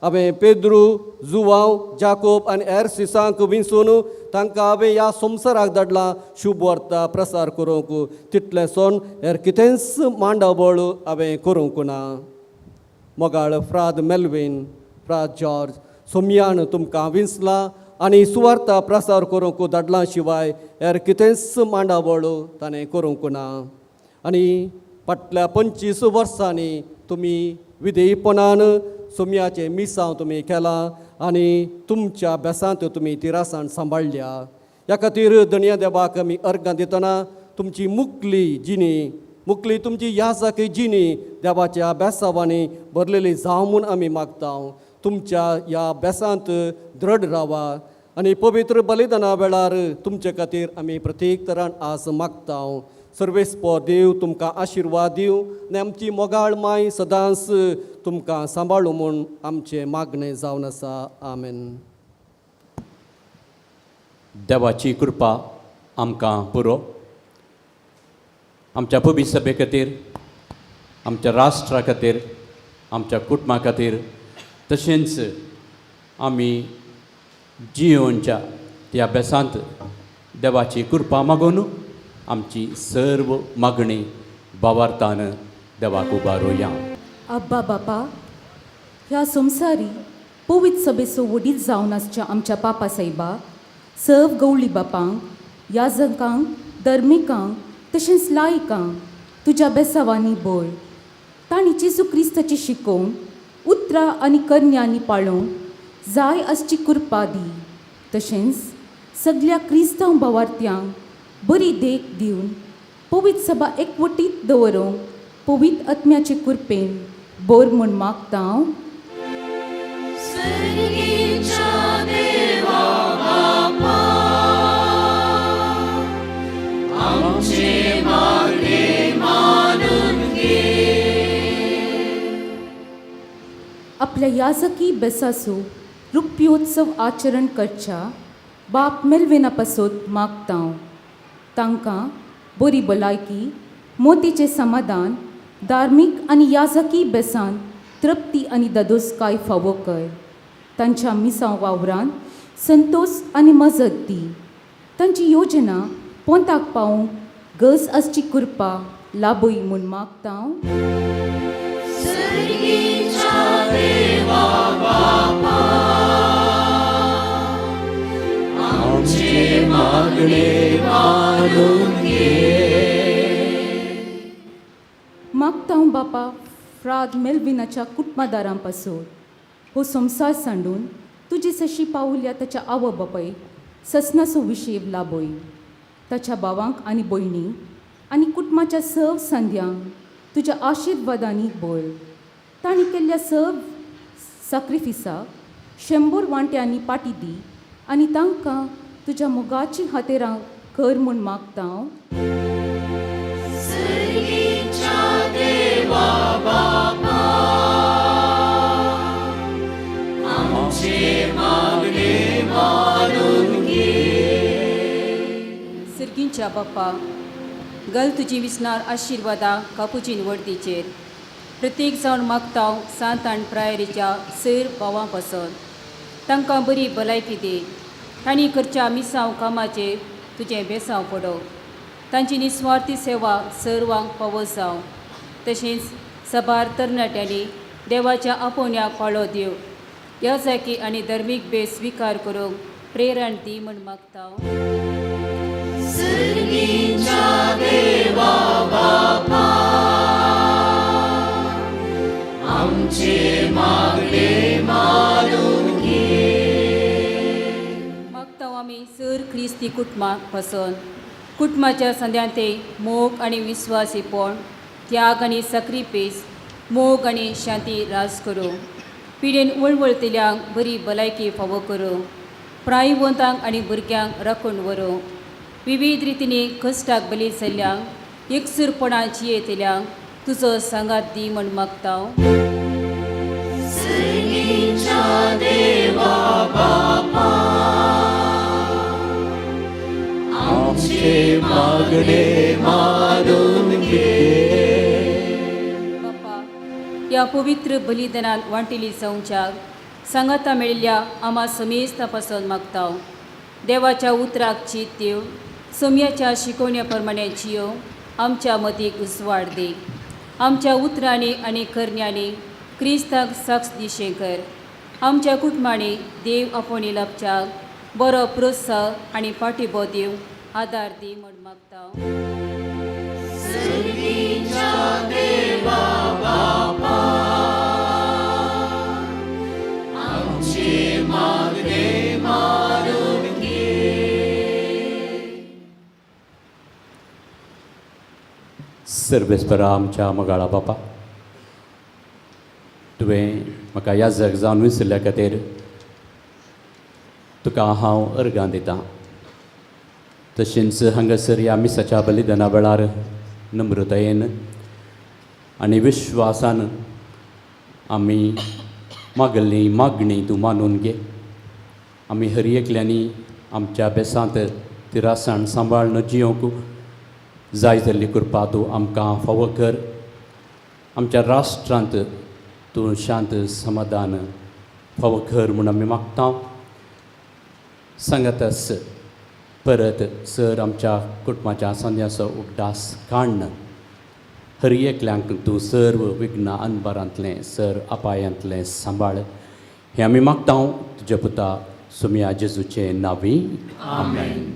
हांवें पेद्रू, जुवांव, जाकोब आनी हेर सिसांक विंचून तांकां हांवें ह्या संवसाराक धाडलां शुभवार्ता प्रसार करूंक. तितलें सोन हेर कितेंच मांडावळ हांवें करूंक ना. मोगाळ फ्राद मेल्वीन, फ्राद जॉर्ज, सोमयान तुमकां विंचलां आनी सुवार्ता प्रसार करूंक धाडलां शिवाय हेर कितेंच मांडावळ ताणें करूंक ना. आनी फाटल्या 25 वर्सांनी तुमी विधेयपणान सोमयाचें मिसांव तुमी केलां आनी तुमच्या बेसांत तुमी तिरासाण सांबाळ्ळ्या. ह्या खातीर धनया देवाक आमी अर्गां दितना तुमची मुकली जिणी, मुकली तुमची याजाकी जिणी देवाच्या बेसावांनी भरलेली जावं म्हूण आमी मागता. तुमच्या ह्या बेसांत दृढ रावा आनी पवित्र बलिदाना वेळार तुमचे खातीर आमी प्रत्येक तरान आस मागता. सर्वेस्पोर देव तुमकां आशिर्वाद दिवं आनी आमची मोगाळ माय सदांच तुमकां सांबाळूं म्हूण आमचें मागणें जावन आसा. आमेन. देवाची कृपा आमकां पुरो. आमच्या पवी सभे खातीर, आमच्या राष्ट्रा खातीर, आमच्या कुटुंबा खातीर, तशेंच आमी जियोनच्या त्या अभ्यासांत देवाची कृपा मागून आमची सर्व मागणी बावार्थान देवाक उबारुया. अब्बा बापा, ह्या संवसारी पवित्र सभेचो वडील जावन आसच्या आमच्या पापा सायबा, सर्व गवळी बापांक याजकांक, धर्मिकांक तशेंच लायकांक तुज्या बेसावांनी बोय. तांणी जेजू क्रिस्ताची शिकोवण उतरां आनी करण्यांनी पाळोवंक जाय आसची कृपा दी. तशेंच सगल्या क्रिस्तांव भावार्थ्यांक बरी देख दिवन पवित्र सभा एकवटीत दवरूंक पवित्र आत्म्याचे कृपेन बोर म्हूण मागता हांव. सर्गीच्या देवा बापा, आमचे मागणे मानून घे. आपल्या याजकी बेसासो रुप्योत्सव आचरण करच्या बाप मेलविना पासत मागता हांव. तांकां बरी भलायकी, मोतीचें समाधान, धार्मीक आनी याजकी बेसान तृप्ती आनी दादोसकाय फावो कर. तांच्या मिसांव वावरान संतोश आनी मजत दी. तांची योजना पोंताक पावोवंक गज आसची कृपा लाभय म्हूण मागता हांव. सर्गीच्या देवा बापा, आमचे मागणे मानून घे. मागता हांव बापा फ्राद मेलविनाच्या कुटुंबादारां पासत. हो संवसार सांडून तुजी सशी पावल्या ताच्या आवय बापायक ससनाचो विशेव लाभय. ताच्या भावांक आनी भयणींक आनी कुटुंबाच्या सव संद्यांक तुज्या आशिर्वादांनी भर. तांणी केल्ल्या सव साक्रिफिसाक 100 वांट्यांनी पाटी दी आनी तांकां तुज्या मोगाची हातेरां कर म्हूण मागता हांव. सर्गीच्या देवा बापा, आमचे मागणे मानून घे. सर्गींच्या बाप्पा, गल तुजी विसनार आशिर्वादा कापुचीन वर्दीचेर. प्रत्येक जावन मागता सांत आनी प्रायरीच्या सैर भावां पासत. तांकां बरी भलायकी दी. तांणी करच्या मिसांव कामाचेर तुजें बेसांव पडो. तांची निस्वार्थी सेवा सर्वांक पावो जावं. तशेंच सबार तरणाट्यांनी देवाच्या आपोवण्याक पाळो दिव याजाकी आनी धर्मीक बेस स्विकार करूंक प्रेरण दी म्हूण मागता. सर्गीच्या देवा बापा, आमचे मागणे मानून घे. मागता आमी सर क्रिस्ती कुटुंबाक पसंत. कुटुंबाच्या संद्यांते मोग आनी विस्वासीपण, त्याग आनी सक्रिपेस, मोग आनी शांती राज करूं. पिडेन वळवळतल्यांक बरी भलायकी फावो करूं. प्रायवंतांक आनी भुरग्यांक राखून व्हरूं. विविध रितींनी कश्टाक बली जाल्ल्यांक, एकसूरपणान जियेतल्यांक तुजो सांगात दी म्हूण मागता. सर्गीच्या देवा बापा, आमचे मागणे मानून घे. बापा, ह्या पवित्र बलिदानान वांटिली जावच्याक सांगाता मेळिल्ल्या आमा समेस्ता पासून मागता. देवाच्या उतराक चीत दिवन सोमयाच्या शिकवण्या प्रमाणे जियो आमच्या मतीक उजवाड दी. आमच्या उतरांनी आनी करण्यांनी क्रिस्ताक साक्ष दिशें कर. आमच्या कुटुंबांनी देव आपोवणी लाभच्याक बरो प्रोत्साह आनी पाठिंबो दिवंक आदार दी म्हूण मागता. सर्गीच्या देवा बापा, आमचे मागणे मानून घे. सर्वेस्परा आमच्या मगाळा बापा, तुवें म्हाका याजक जावन विसरल्या खातीर तुका हांव अर्गां दितां. तशेंच हांगासर ह्या मिसाच्या बलिदाना वेळार नम्रतायेन आनी विश्वासान आमी मागल्ली मागणी तूं मानून घे. आमी हर एकल्यांनी आमच्या बेसांत तिरासाण सांबाळून जियोंक जाय जाल्ली कृपा तूं आमकां फावो कर. आमच्या राष्ट्रांत तूं शांत समाधान फावो कर म्हूण आमी मागता. सांगातस परत सर आमच्या कुटुंबाच्या संद्याचो उगडास काडून हर एकल्यांक तूं सर्व विघ्न अनबरांतलें, सर अपायांतलें सांबाळ. हें आमी मागता तुज्या पुता सुमया जेजूचे नांवी, आमेन.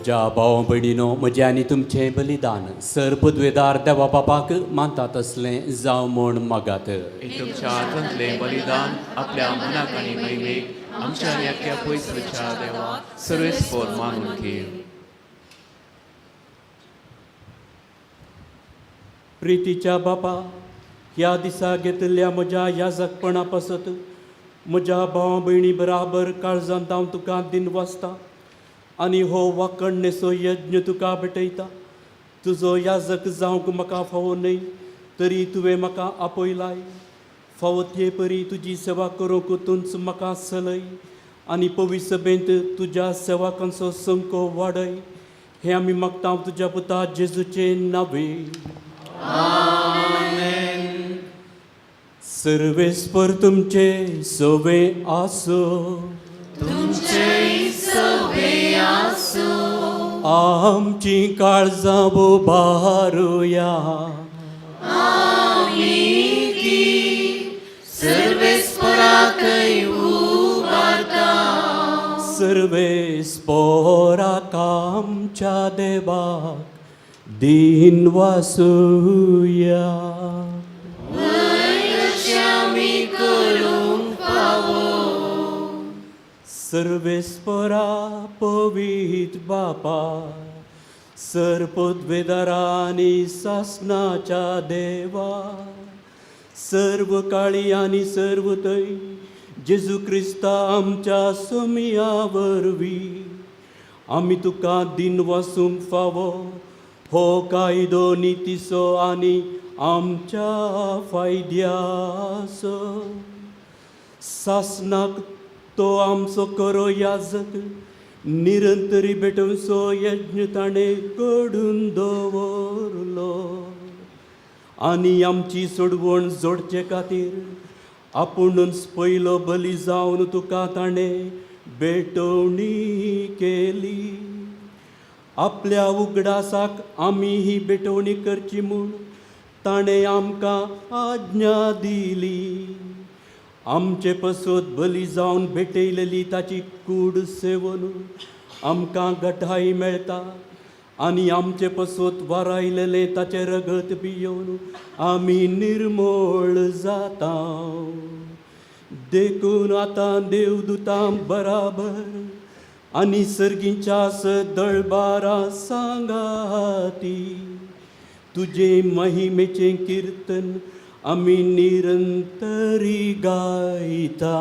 म्हज्या भाव भयणीनो म्हजें आनी तुमचें बलिदान सर पदवेदार देवा बापाक मानता तसलें जावं म्हूण मागात. हे तुमच्या हातांतलें बलिदान आपल्या मनाक आनी महिमेक आमच्या आनी आख्या पयसुच्या देवा सर्वेस्पोर मानून घे. प्रितीच्या बापा, ह्या दिसा घेतिल्ल्या म्हज्या याजकपणा पासत म्हज्या भाव भयणी बराबर काळजांत हांव तुका दिन वाचता आनी हो वाकणणेचो यज्ञ तुका भेटयता. तुजो याजक जावंक म्हाका फावो न्हय तरी तुवें म्हाका आपयलाय. फावो ते परी तुजी सेवा करूंक तूंच म्हाका चलय आनी पवित्र सभेंत तुज्या सेवकांचो संको वाडय. हें आमी मागता तुज्या पुता जेजूचे नावे. सर्वेस्पर तुमचे सवे आसो. आमची काळजां उबारुया. सर्वेस्पोराक आमच्या देवाक दिन वासुया. सर्वेस्परा पवित्र बापा, सर पदवेदारांनी सासनाच्या देवा, सर्व काळी आनी सर्व थंय जेजू क्रिस्ता आमच्या सोमया वरवीं आमी तुका दिन वासूंक फावो हो कायदो नितीचो आनी आमच्या फायद्याचो. सासनाक तो आमचो करो याजक निरंतरी भेटवचो यज्ञ ताणें घडून दवरलो आनी आमची सोडवण जोडचे खातीर आपुणूच पयलो बली जावन तुका ताणें भेटवणी केली. आपल्या उगडासाक आमी ही भेटवणी करची म्हूण ताणें आमकां आज्ञा दिली. आमचे पसत बली जावन भेटयलेली ताची कूड सेवन आमकां घटाय मेळटा आनी आमचे पसत वारायलेलें ताचें रगत पियोवन आमी निर्मोळ जाता. देखून आतां देवदूतां बराबर आनी सर्गीच्या दळबारा सांगाती तुजे महिमेचें कीर्तन आमी निरंतरी गायता.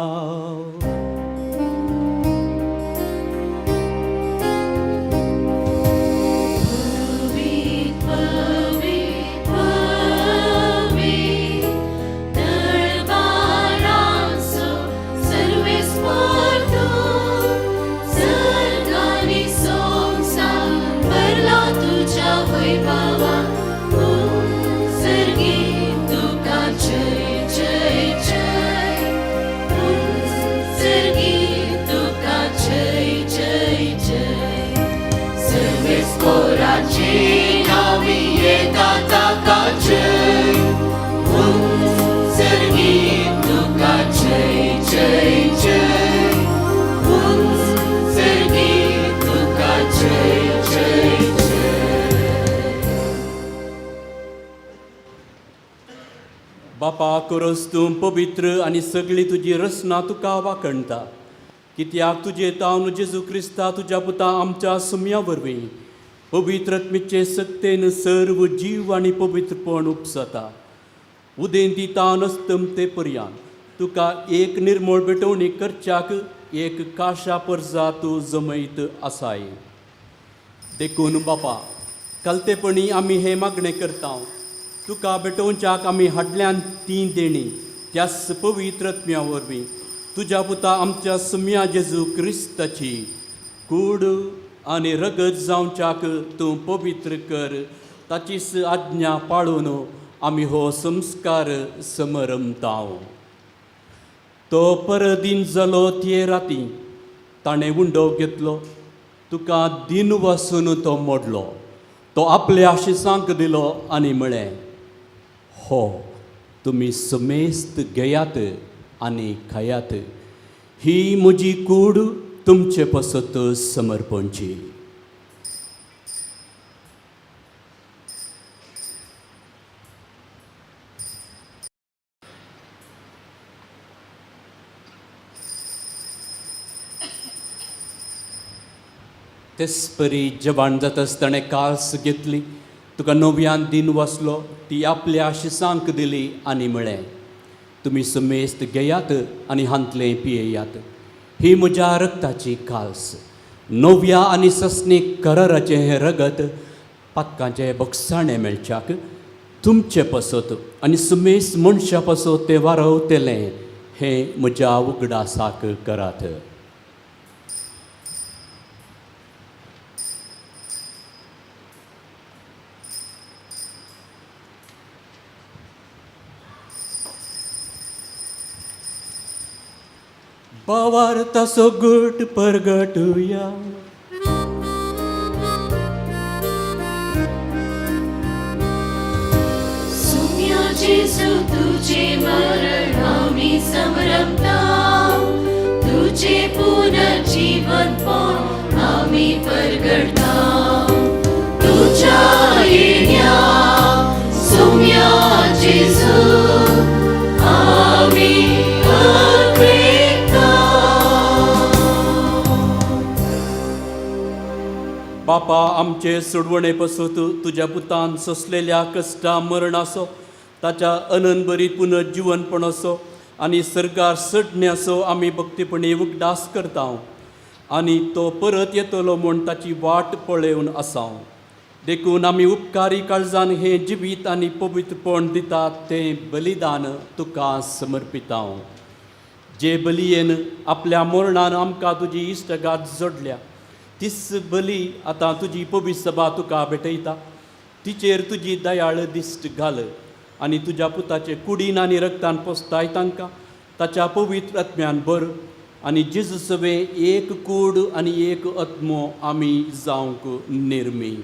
बापा, कोरस तूं पवित्र आनी सगळी तुजी रचना तुका वाखणटा, कित्याक तुजे तावन जेजू क्रिस्ता तुज्या पुता आमच्या सुम्या वरवीं पवित्र आत्मेचे सक्तेन सर्व जीव आनी पवित्रपण उपसता. उदेंती तावन अस्तमते पर्यान तुका एक निर्मळ भेटवणी करच्याक एक काशा परजा तूं जमयत आसाय. देखून बापा, कलतेपणी आमी हें मागणें करता. तुका भेटोवच्याक आमी हाडल्यान ती देणी त्याच पवित्र आत्म्या वरवीं तुज्या पुता आमच्या सुम्या जेजू क्रिस्ताची कूड आनी रगत जावच्याक तूं पवित्र कर. ताचीच आज्ञा पाळून आमी हो संस्कार समरमताव. तो परदीन जालो ते राती ताणें उंडो घेतलो, तुका दिन वासून तो मोडलो, तो आपल्या आशिसांक दिलो आनी म्हळें, हो तुमी समेस्त घेयात आनी खायात, ही म्हजी कूड तुमचे पसत समर्पणची. तेच परी जवान जातास ताणें कास घेतली, तुका नव्यान दिन वसलो, ती आपल्या शिसांक दिली आनी म्हळें, तुमी समेस्त घेयात आनी हांतलें पियेयात, ही म्हज्या रक्ताची काल्स, नव्या आनी सस्नीक कराराचें हें रगत पातकांचें बक्षाणें मेळच्याक तुमचे पसत आनी सुमेस मनशा पसत तें वारवतलें, हें म्हज्या उगडासाक करात. भावार्थाचो गट परगटुया. सुम्या जेजू तुझे मरण आमी समरमता, तुझे पुनर्जीवनपण आमी परगडता. तुझ्या येण्या सुम्या जेजू आमी अपेक्षा. बापा आमचे सोडवणे पसत तुज्या पुतान सोंसलेल्या कश्टा मरणाचो, ताच्या अनंतभरीत पुनर्जिवनपणाचो आनी सर्गार सडण्याचो आमी भक्तीपणी उगडास करता आनी तो परत येतलो म्हूण ताची वाट पळोवन आसा. देखून आमी उपकारी काळजान हें जिवीत आनी पवित्रपण दितात तें बलिदान तुका समर्पिता. जे बलियेन आपल्या मरणान आमकां तुजी इश्टगात जोडल्या, तीच बली आतां तुजी पवित्र सभा तुका भेटयता. तिचेर तुजी दयाळ दिश्ट घाल आनी तुज्या पुताचे कुडीन आनी रक्तान पोसताय तांकां ताच्या पवित्र आत्म्यान भर आनी जेजू सवे एक कूड आनी एक आत्मो आमी जावंक निर्मी.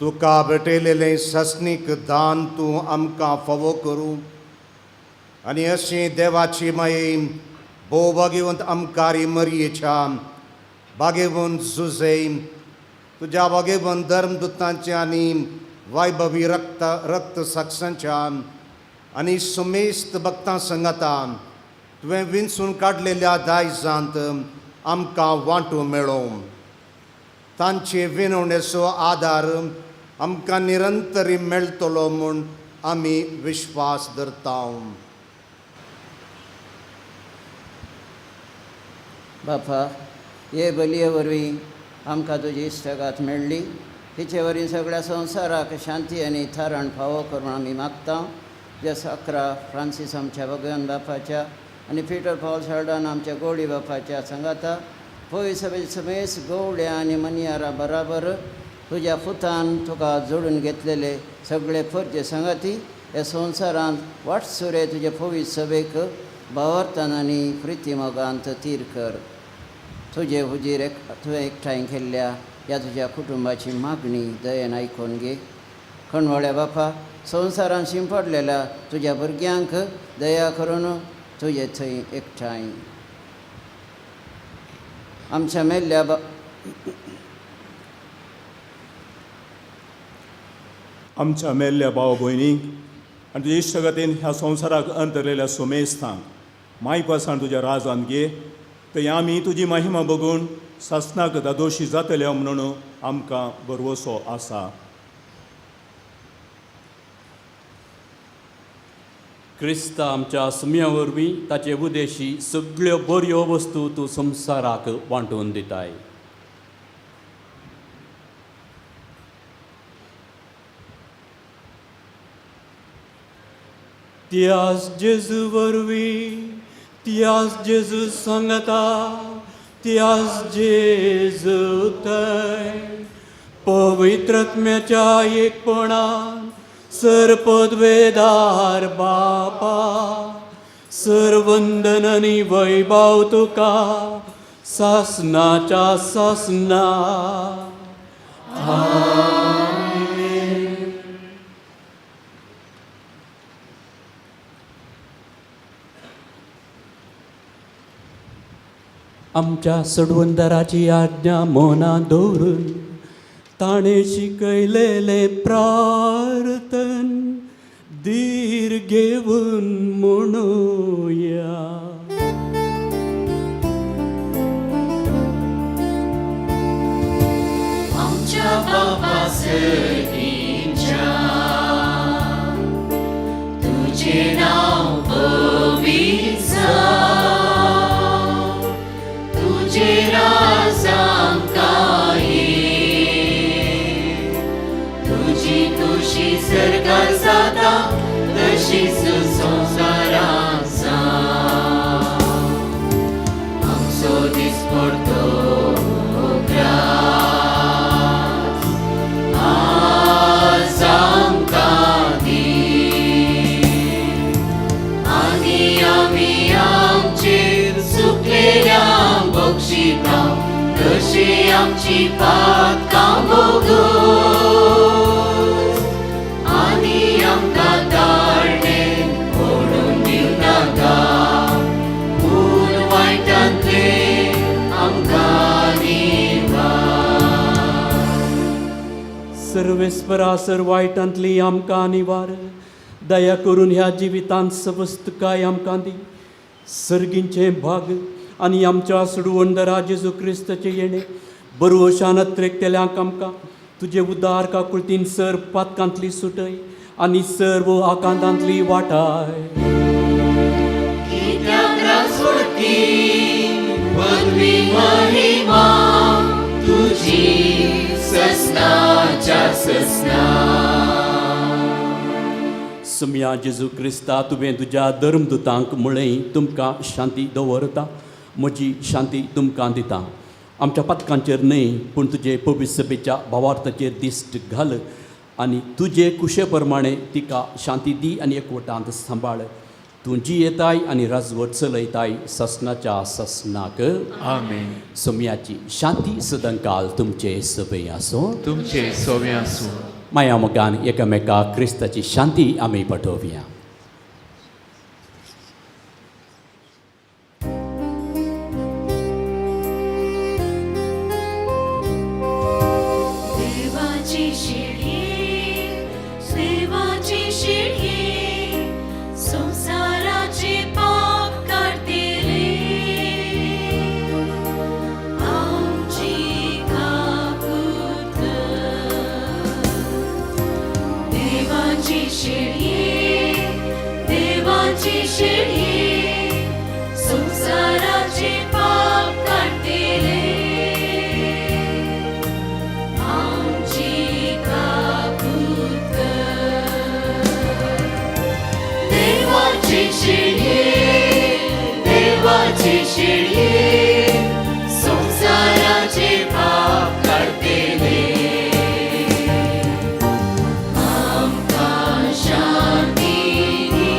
तुका भेटयलेलें सस्नीक दान तूं आमकां फावो करूं आनी अशी देवाची माये भोव भागेवंत आमकारी मरयेच्या भागेवंत जुझे तुज्या भागेवंत धर्मदुतांच्या आनी वैभवी रक्त रक्त साक्षांच्या आनी सुमेस्त भक्तां संगाता तुवें विंचून काडलेल्या दायजांत आमकां वांटू मेळोवं. तांचे विनवणेचो आदार आमकां निरंतरी मेळटलो म्हूण आमी विश्वास धरता. बापा, हे बलये वरवीं आमकां तुजी इश्टागात मेळ्ळी, तिचे वरवीं सगळ्या संवसाराक शांती आनी थारण फावो करून आमी मागता. ज्या साकरा फ्रांसीस आमच्या भगवान बापाच्या आनी पिटर पॉल साल्डान आमच्या गोवडी बापाच्या सांगाता पय सगळे समेस गवड्या आनी मनियारा बराबर तुज्या पुतान तुका जोडून घेतलेले सगळे फर्जे सांगाती ह्या संवसारांत वाटसुरे तुजे पवित्र सभेक भावार्थान आनी प्रिती मोगांत तीर कर. तुजे हुजीर एक तुवें एकठांय केल्ल्या ह्या तुज्या कुटुंबाची मागणी दयेन आयकून घे. खणवळ्या बापा, संवसारान शिंपडलेल्या तुज्या भुरग्यांक दया करून तुजे थंय एकठांय आमच्या मेल्ल्या आमच्या मेल्ल्या भाव भयणींक आनी तुज्या इश्टगतीन ह्या संवसाराक अंतरलेल्या सोमेस्थांक मायपासान तुज्या राजान घे, थंय आमी तुजी महिमा बघून सासनाक दादोशी जातले म्हणून आमकां भरवसो आसा. क्रिस्त आमच्या सुम्या वरवीं ताचे उदेशी सगळ्यो बऱ्यो वस्तू तूं संवसाराक वांटून दिताय. त्यास जेजू वरवीं, त्यास जेजू सांगता, त्यास जेजू थंय पवित्र आत्म्याच्या एकपणान सर्पद्वेदार बापा सर्वंदन आनी वैभव तुका सासनाच्या सासना. आमच्या सोडवंदराची आज्ञा मोना दवरून ताणें शिकयलेलें प्रार्थन धीर घेवन म्हणुया. आमच्या बापा सर्गीच्या तुझे नाव पवित्र जावं, तुझे राज आमकां ये, तुजी खुशी सर्गार जाता तशीच संवसारांत जावं. आमचो दिसपडतो ग्रास आज आमकां दी, आनी आमी आमचेर चुकलेल्यांक बक्षिता तशी आमची पातकां भोगूस, आनी आमकां ताळणे ओडून दिवनाका, पूण वायटांतले आमकां निवार. सर्वेस्परा सर वायटांतली आमकां निवार, दया करून ह्या जिवितांत सवस्तकाय आमकां दी. सर्गींचें भाग आनी आमच्या सुडवंदरा जेजू क्रिस्ताचें येणें बरवशान अत्रेकतेल्यांक आमकां तुजे उदार काकुळतीन सर पातकांतली सुटय आनी सर्व आकांतांतली वाटाय. कित्याक राजवटी पदवी महिमा तुजी ससनाच्या ससना. सुम्या जेजू क्रिस्ता, तुवें तुज्या धर्मदुतांक म्हळें, तुमकां शांती दवरता, म्हजी शांती तुमकां दिता. आमच्या पातकांचेर न्हय पूण तुजे पवित्र सभेच्या भावार्थाचेर दिश्ट घाल आनी तुजे कुशे प्रमाणे तिका शांती दी आनी एकवटांत सांबाळ. तूं जियेताय आनी राजवट चलयताय ससनाच्या ससनाक. आमेन. सोम्याची शांती सदांकाल तुमचे सभे आसूं. तुमचे सोवे आसूं. माया मोगान एकामेका क्रिस्ताची शांती आमी पाठोवया. देवाची शिडी, देवाची शिडी, संवसाराचे पाप काडटले, आमची काकूत. देवाची शिडी, देवाची शिडी, संवसाराचे पाप काडटले, आमची काकूत. देवाची शिडी, देवाची शिडी, संवसाराचे पाप काडटले, आमकां शांती दी,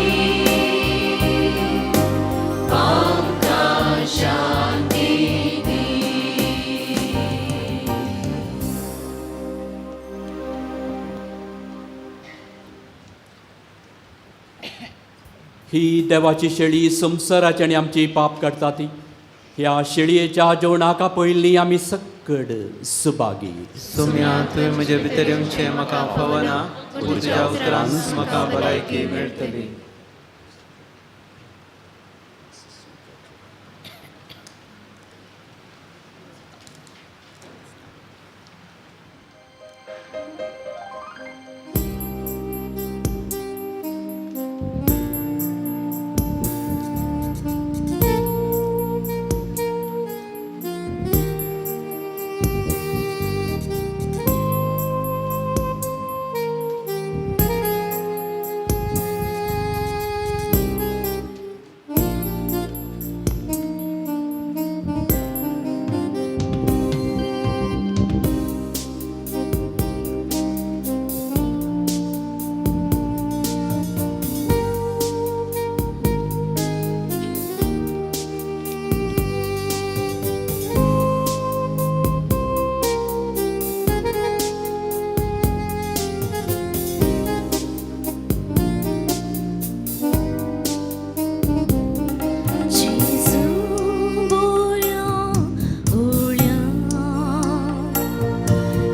आमकां शांती दी. ही देवाची शेळी संवसाराची आनी आमची पाप काडटा ती. ह्या शेळयेच्या जेवणाक पयलीं आमी सक्कड सुभागी. सोम्या, तुवें म्हजे भितर येवचें म्हाका फावना, पूण तुज्या उतरान म्हाका भलायकी मेळटली.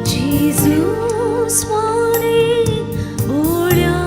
जेजू स्वारी बोल्या,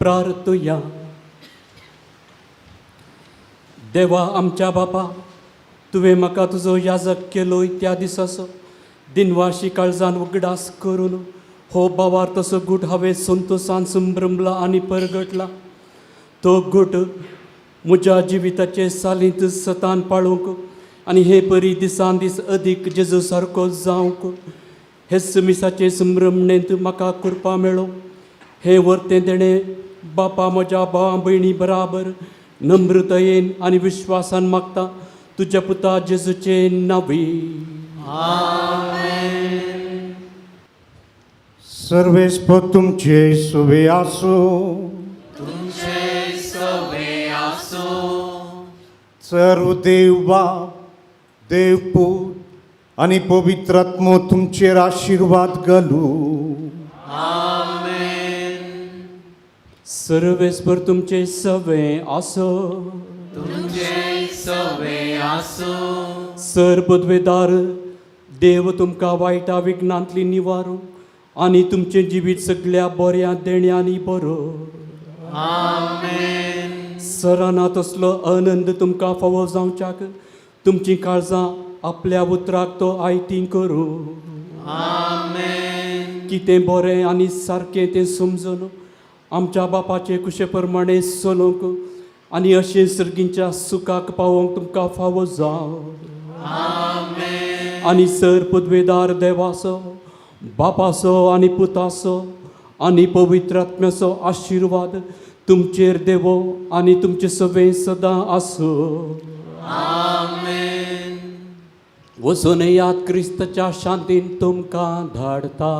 प्रार्थुया. देवा आमच्या बापा, तुवें म्हाका तुजो याजक केलोय त्या दिसाचो दिनवाशी काळजान उगडास करून हो बावार तसो गूट हांवें संतोसान संभ्रमला आनी परगटला. तो गूट म्हज्या जिविताचे सालींत सतान पाळूंक आनी हे परी दिसान दीस अदीक जेजू सारको जावंक हेच मिसाचे संभ्रमणेंत म्हाका कृपा मेळो. हें वर्तें देणें बापा म्हज्या भावा भयणी बराबर नम्रतायेन आनी विश्वासान मागता तुज्या पुता जेजूचे नांवी. सर्वेस्पर तुमचे सुवे आसूं. तुमचे सवे आसूं. सर्व देव बाप, देव पूत आनी पवित्र आत्मो तुमचेर आशिर्वाद घालूं. आमेन. सर्वेस्पर तुमचे सवे आसूं. तुमचे सवे आसूं. सर पदवेदार देव तुमकां वायटा विघ्नांतली निवारू आनी तुमचें जिवीत सगल्या बऱ्या देण्यांनी बरो. आमेन. सराना तसलो आनंद तुमकां फावो जावच्याक तुमचीं काळजां आपल्या उतराक तो आयतीं करूं. आमेन. कितें बरें आनी सारकें तें समजून आमच्या बापाचे कुशे प्रमाणें चलोवंक आनी अशें सर्गींच्या सुखाक पावोवंक तुमकां फावो जावं. आमेन. आनी सर पदवेदार देवाचो, बापाचो आनी पुताचो आनी पवित्र आत्म्याचो आशिर्वाद तुमचेर देवो आनी तुमचे सगळें सदां आसूं. आमेन. वचून याद क्रिस्ताच्या शांतीन तुमकां धाडता.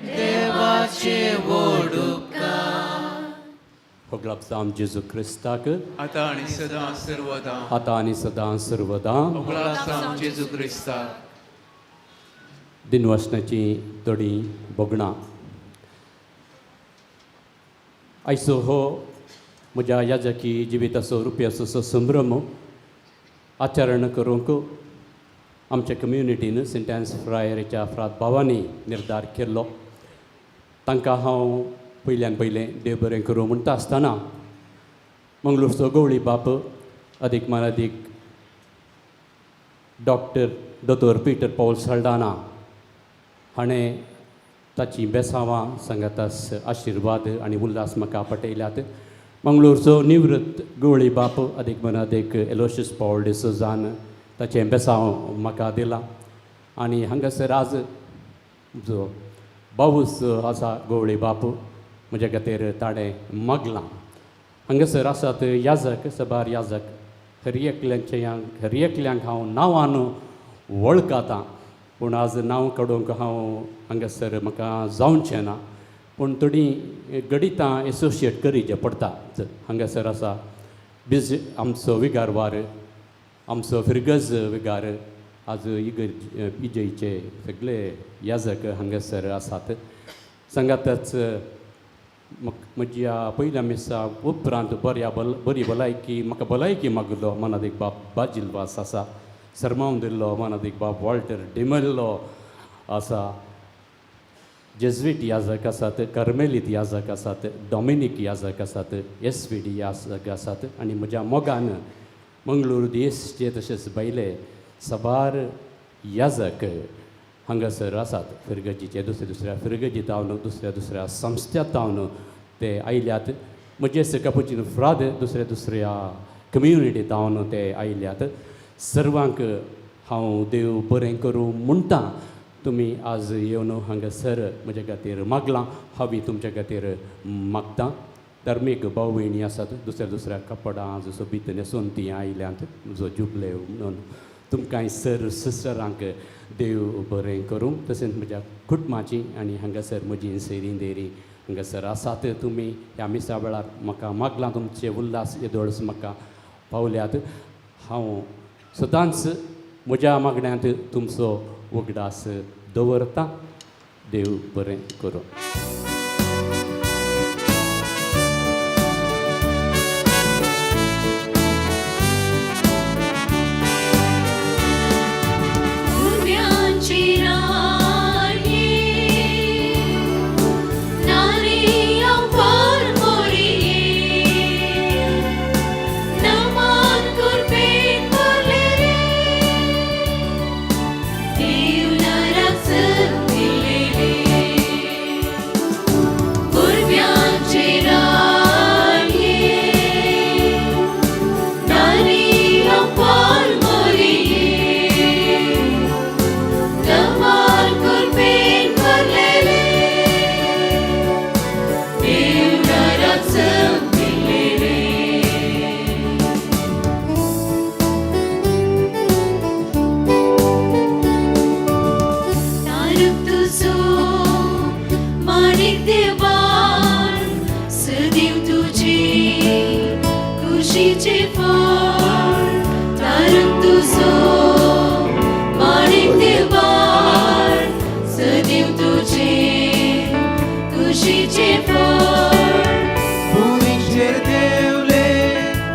देवाचे वोडुपकार. होगळाप जावं जेजू क्रिस्ताक, आतां आनी सदां सर्वदां. आतां आनी सदां सर्वदां. होगळाप जावं जेजू क्रिस्ताक. दिनवासनाची थोडीं भोगणां. आयचो हो म्हज्या याजकी जिविताचो रुपयाचो संभ्रम आचरण करूंक आमच्या कम्युनिटीन सेंट एन्स फ्रायरीच्या फ्रात भावांनी निर्धार केल्लो. तांकां हांव पयल्यान पयलें देव बरें करूं म्हणटा आसतना मंगळूरचो गवळी बाप अदीक मानादीक डॉक्टर दोतोर पिटर पॉल सल्डाना हाणें ताचीं बेसांवां सांगातास आशिर्वाद आनी उल्हास म्हाका पटयल्यात. मंगळूरचो निवृत्त गवळी बाप अदीक मनादीक एलोशियस पॉल डिसोजान ताचें बेसांव म्हाका दिलां. आनी हांगासर आज जो बावूस आसा गवळी बाप म्हज्या खातीर ताणें मागलां. हांगासर आसात याजक, सबार याजक, हर एकल्यांचे हर एकल्यांक हांव नांवान वळखतां, पूण आज नांव काडूंक हांव हांगासर म्हाका जावचें ना, पूण थोडीं गणितां एसोसिएट करीचें पडटा. हांगासर आसा बिज आमचो विगारवार, आमचो फिरगज विगार, आज इगर्ज इजयचे सगळे याजक हांगासर आसात. सांगातच म्हज्या पयल्या मिसा उपरांत बऱ्या बरी भलायकी म्हाका भलायकी मागलो मनादीक बाब बाजील वास आसा, सरमावन दिल्लो मनादीक बाब वॉल्टर डिमेल्लो आसा, जेज्वीट याजक आसात, कर्मेलीत याजक आसात, डॉमिनीक याजक आसात, एस व्ही डी याजक आसात. आनी म्हज्या मोगान मंगळूर देशचे तशेंच भायले साबार याजक हांगासर आसात. फिरगजीचे दुसऱ्या दुसऱ्या फिरगजी तावन दुसऱ्या दुसऱ्या संस्थ्या तावन ते आयल्यात. म्हजे कपुचीन फ्राद दुसऱ्या दुसऱ्या कम्युनिटी तावन ते आयल्यात. सर्वांक हांव देव बरें करूं म्हणटा. तुमी आज येवन हांगासर म्हज्या खातीर मागलां, हांव तुमच्या खातीर मागतां. धार्मीक भाव भयणी आसात, दुसऱ्या दुसऱ्या कपडां जसो भितर न्हेसून तीं आयल्यांत, जो जुबले म्हणून तुमकां सर सिस्टरांक देव बरें करूं. तशेंच म्हज्या कुटुंबाची आनी हांगासर म्हजी सैरीं देरी हांगासर आसात. तुमी ह्या मिसा वेळार म्हाका मागलां, तुमचे उल्हास येदोळच म्हाका पावल्यात. हांव सदांच म्हज्या मागण्यांत तुमचो उगडास दवरतां. देव बरें करूं. भुरग्यांची राणी नारी अपार कुशीचे फळ तारक तुजो माणिक दिलबार सदीव तुझे कुशीचे फळ भुंयचेर देंवले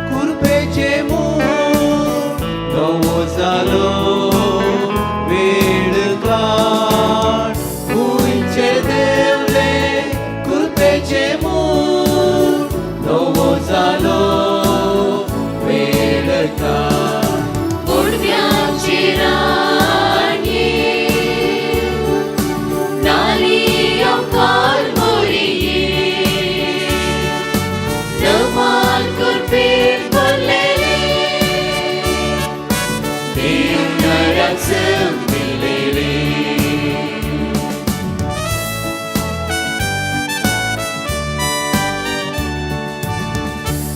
कुरपेचे मूळ नवो जालो वेळ काळ भुंयचेर देंवले कुरपेचे मूळ नवो जालो वेळ काळ बोडव्याचे राणये नालियो काल मोरिये नमाल कुरपेर भरलेले देव नराक दिलेले.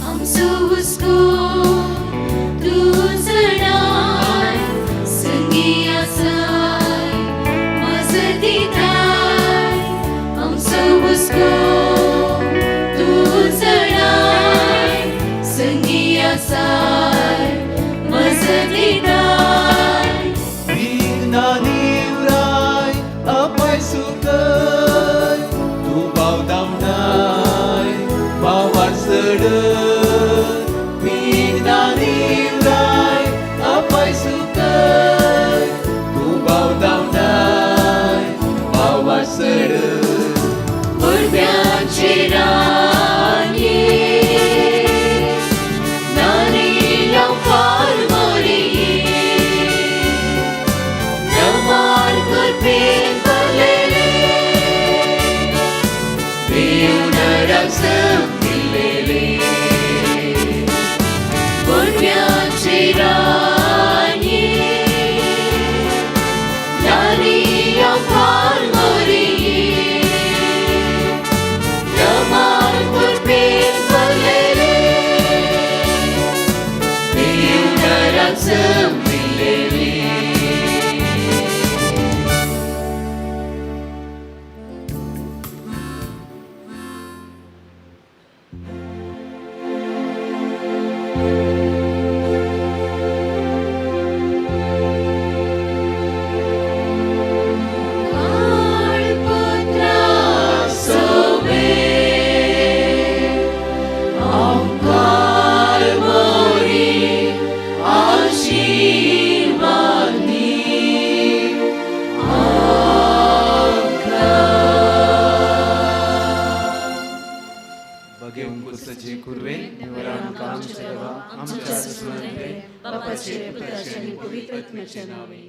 आमचो हुस्को तूं जाणाय संगी आसाय मजत दिताय आमचो हुस्को तूं जाणाय संगी आसाय मजत दिताय विघ्नां निवराय अपाय सुकय तूं भाव धांवडाय भावार चडय विघ्नां निवराय अपाय सुकय तूं भाव धांवडाय भावार चडय बोडव्याचे राणये नारियो फार मोरिये नमाल कुरपेन भरलेले देव नराक दिलेले. बोडव्याचे राणये नारियो फार मोरिये नमाल कुरपेन भरलेले देव नराक दिलेले. पुत्रा सोबे ओंकार मोरी आशीर्वाद दी बगेवंक कुसाचे कुरवे निवराण आमच्या देवा आमच्या स्मरणले बापाचे पुताचे आनी पवित्र आत्म्याच्या नावे.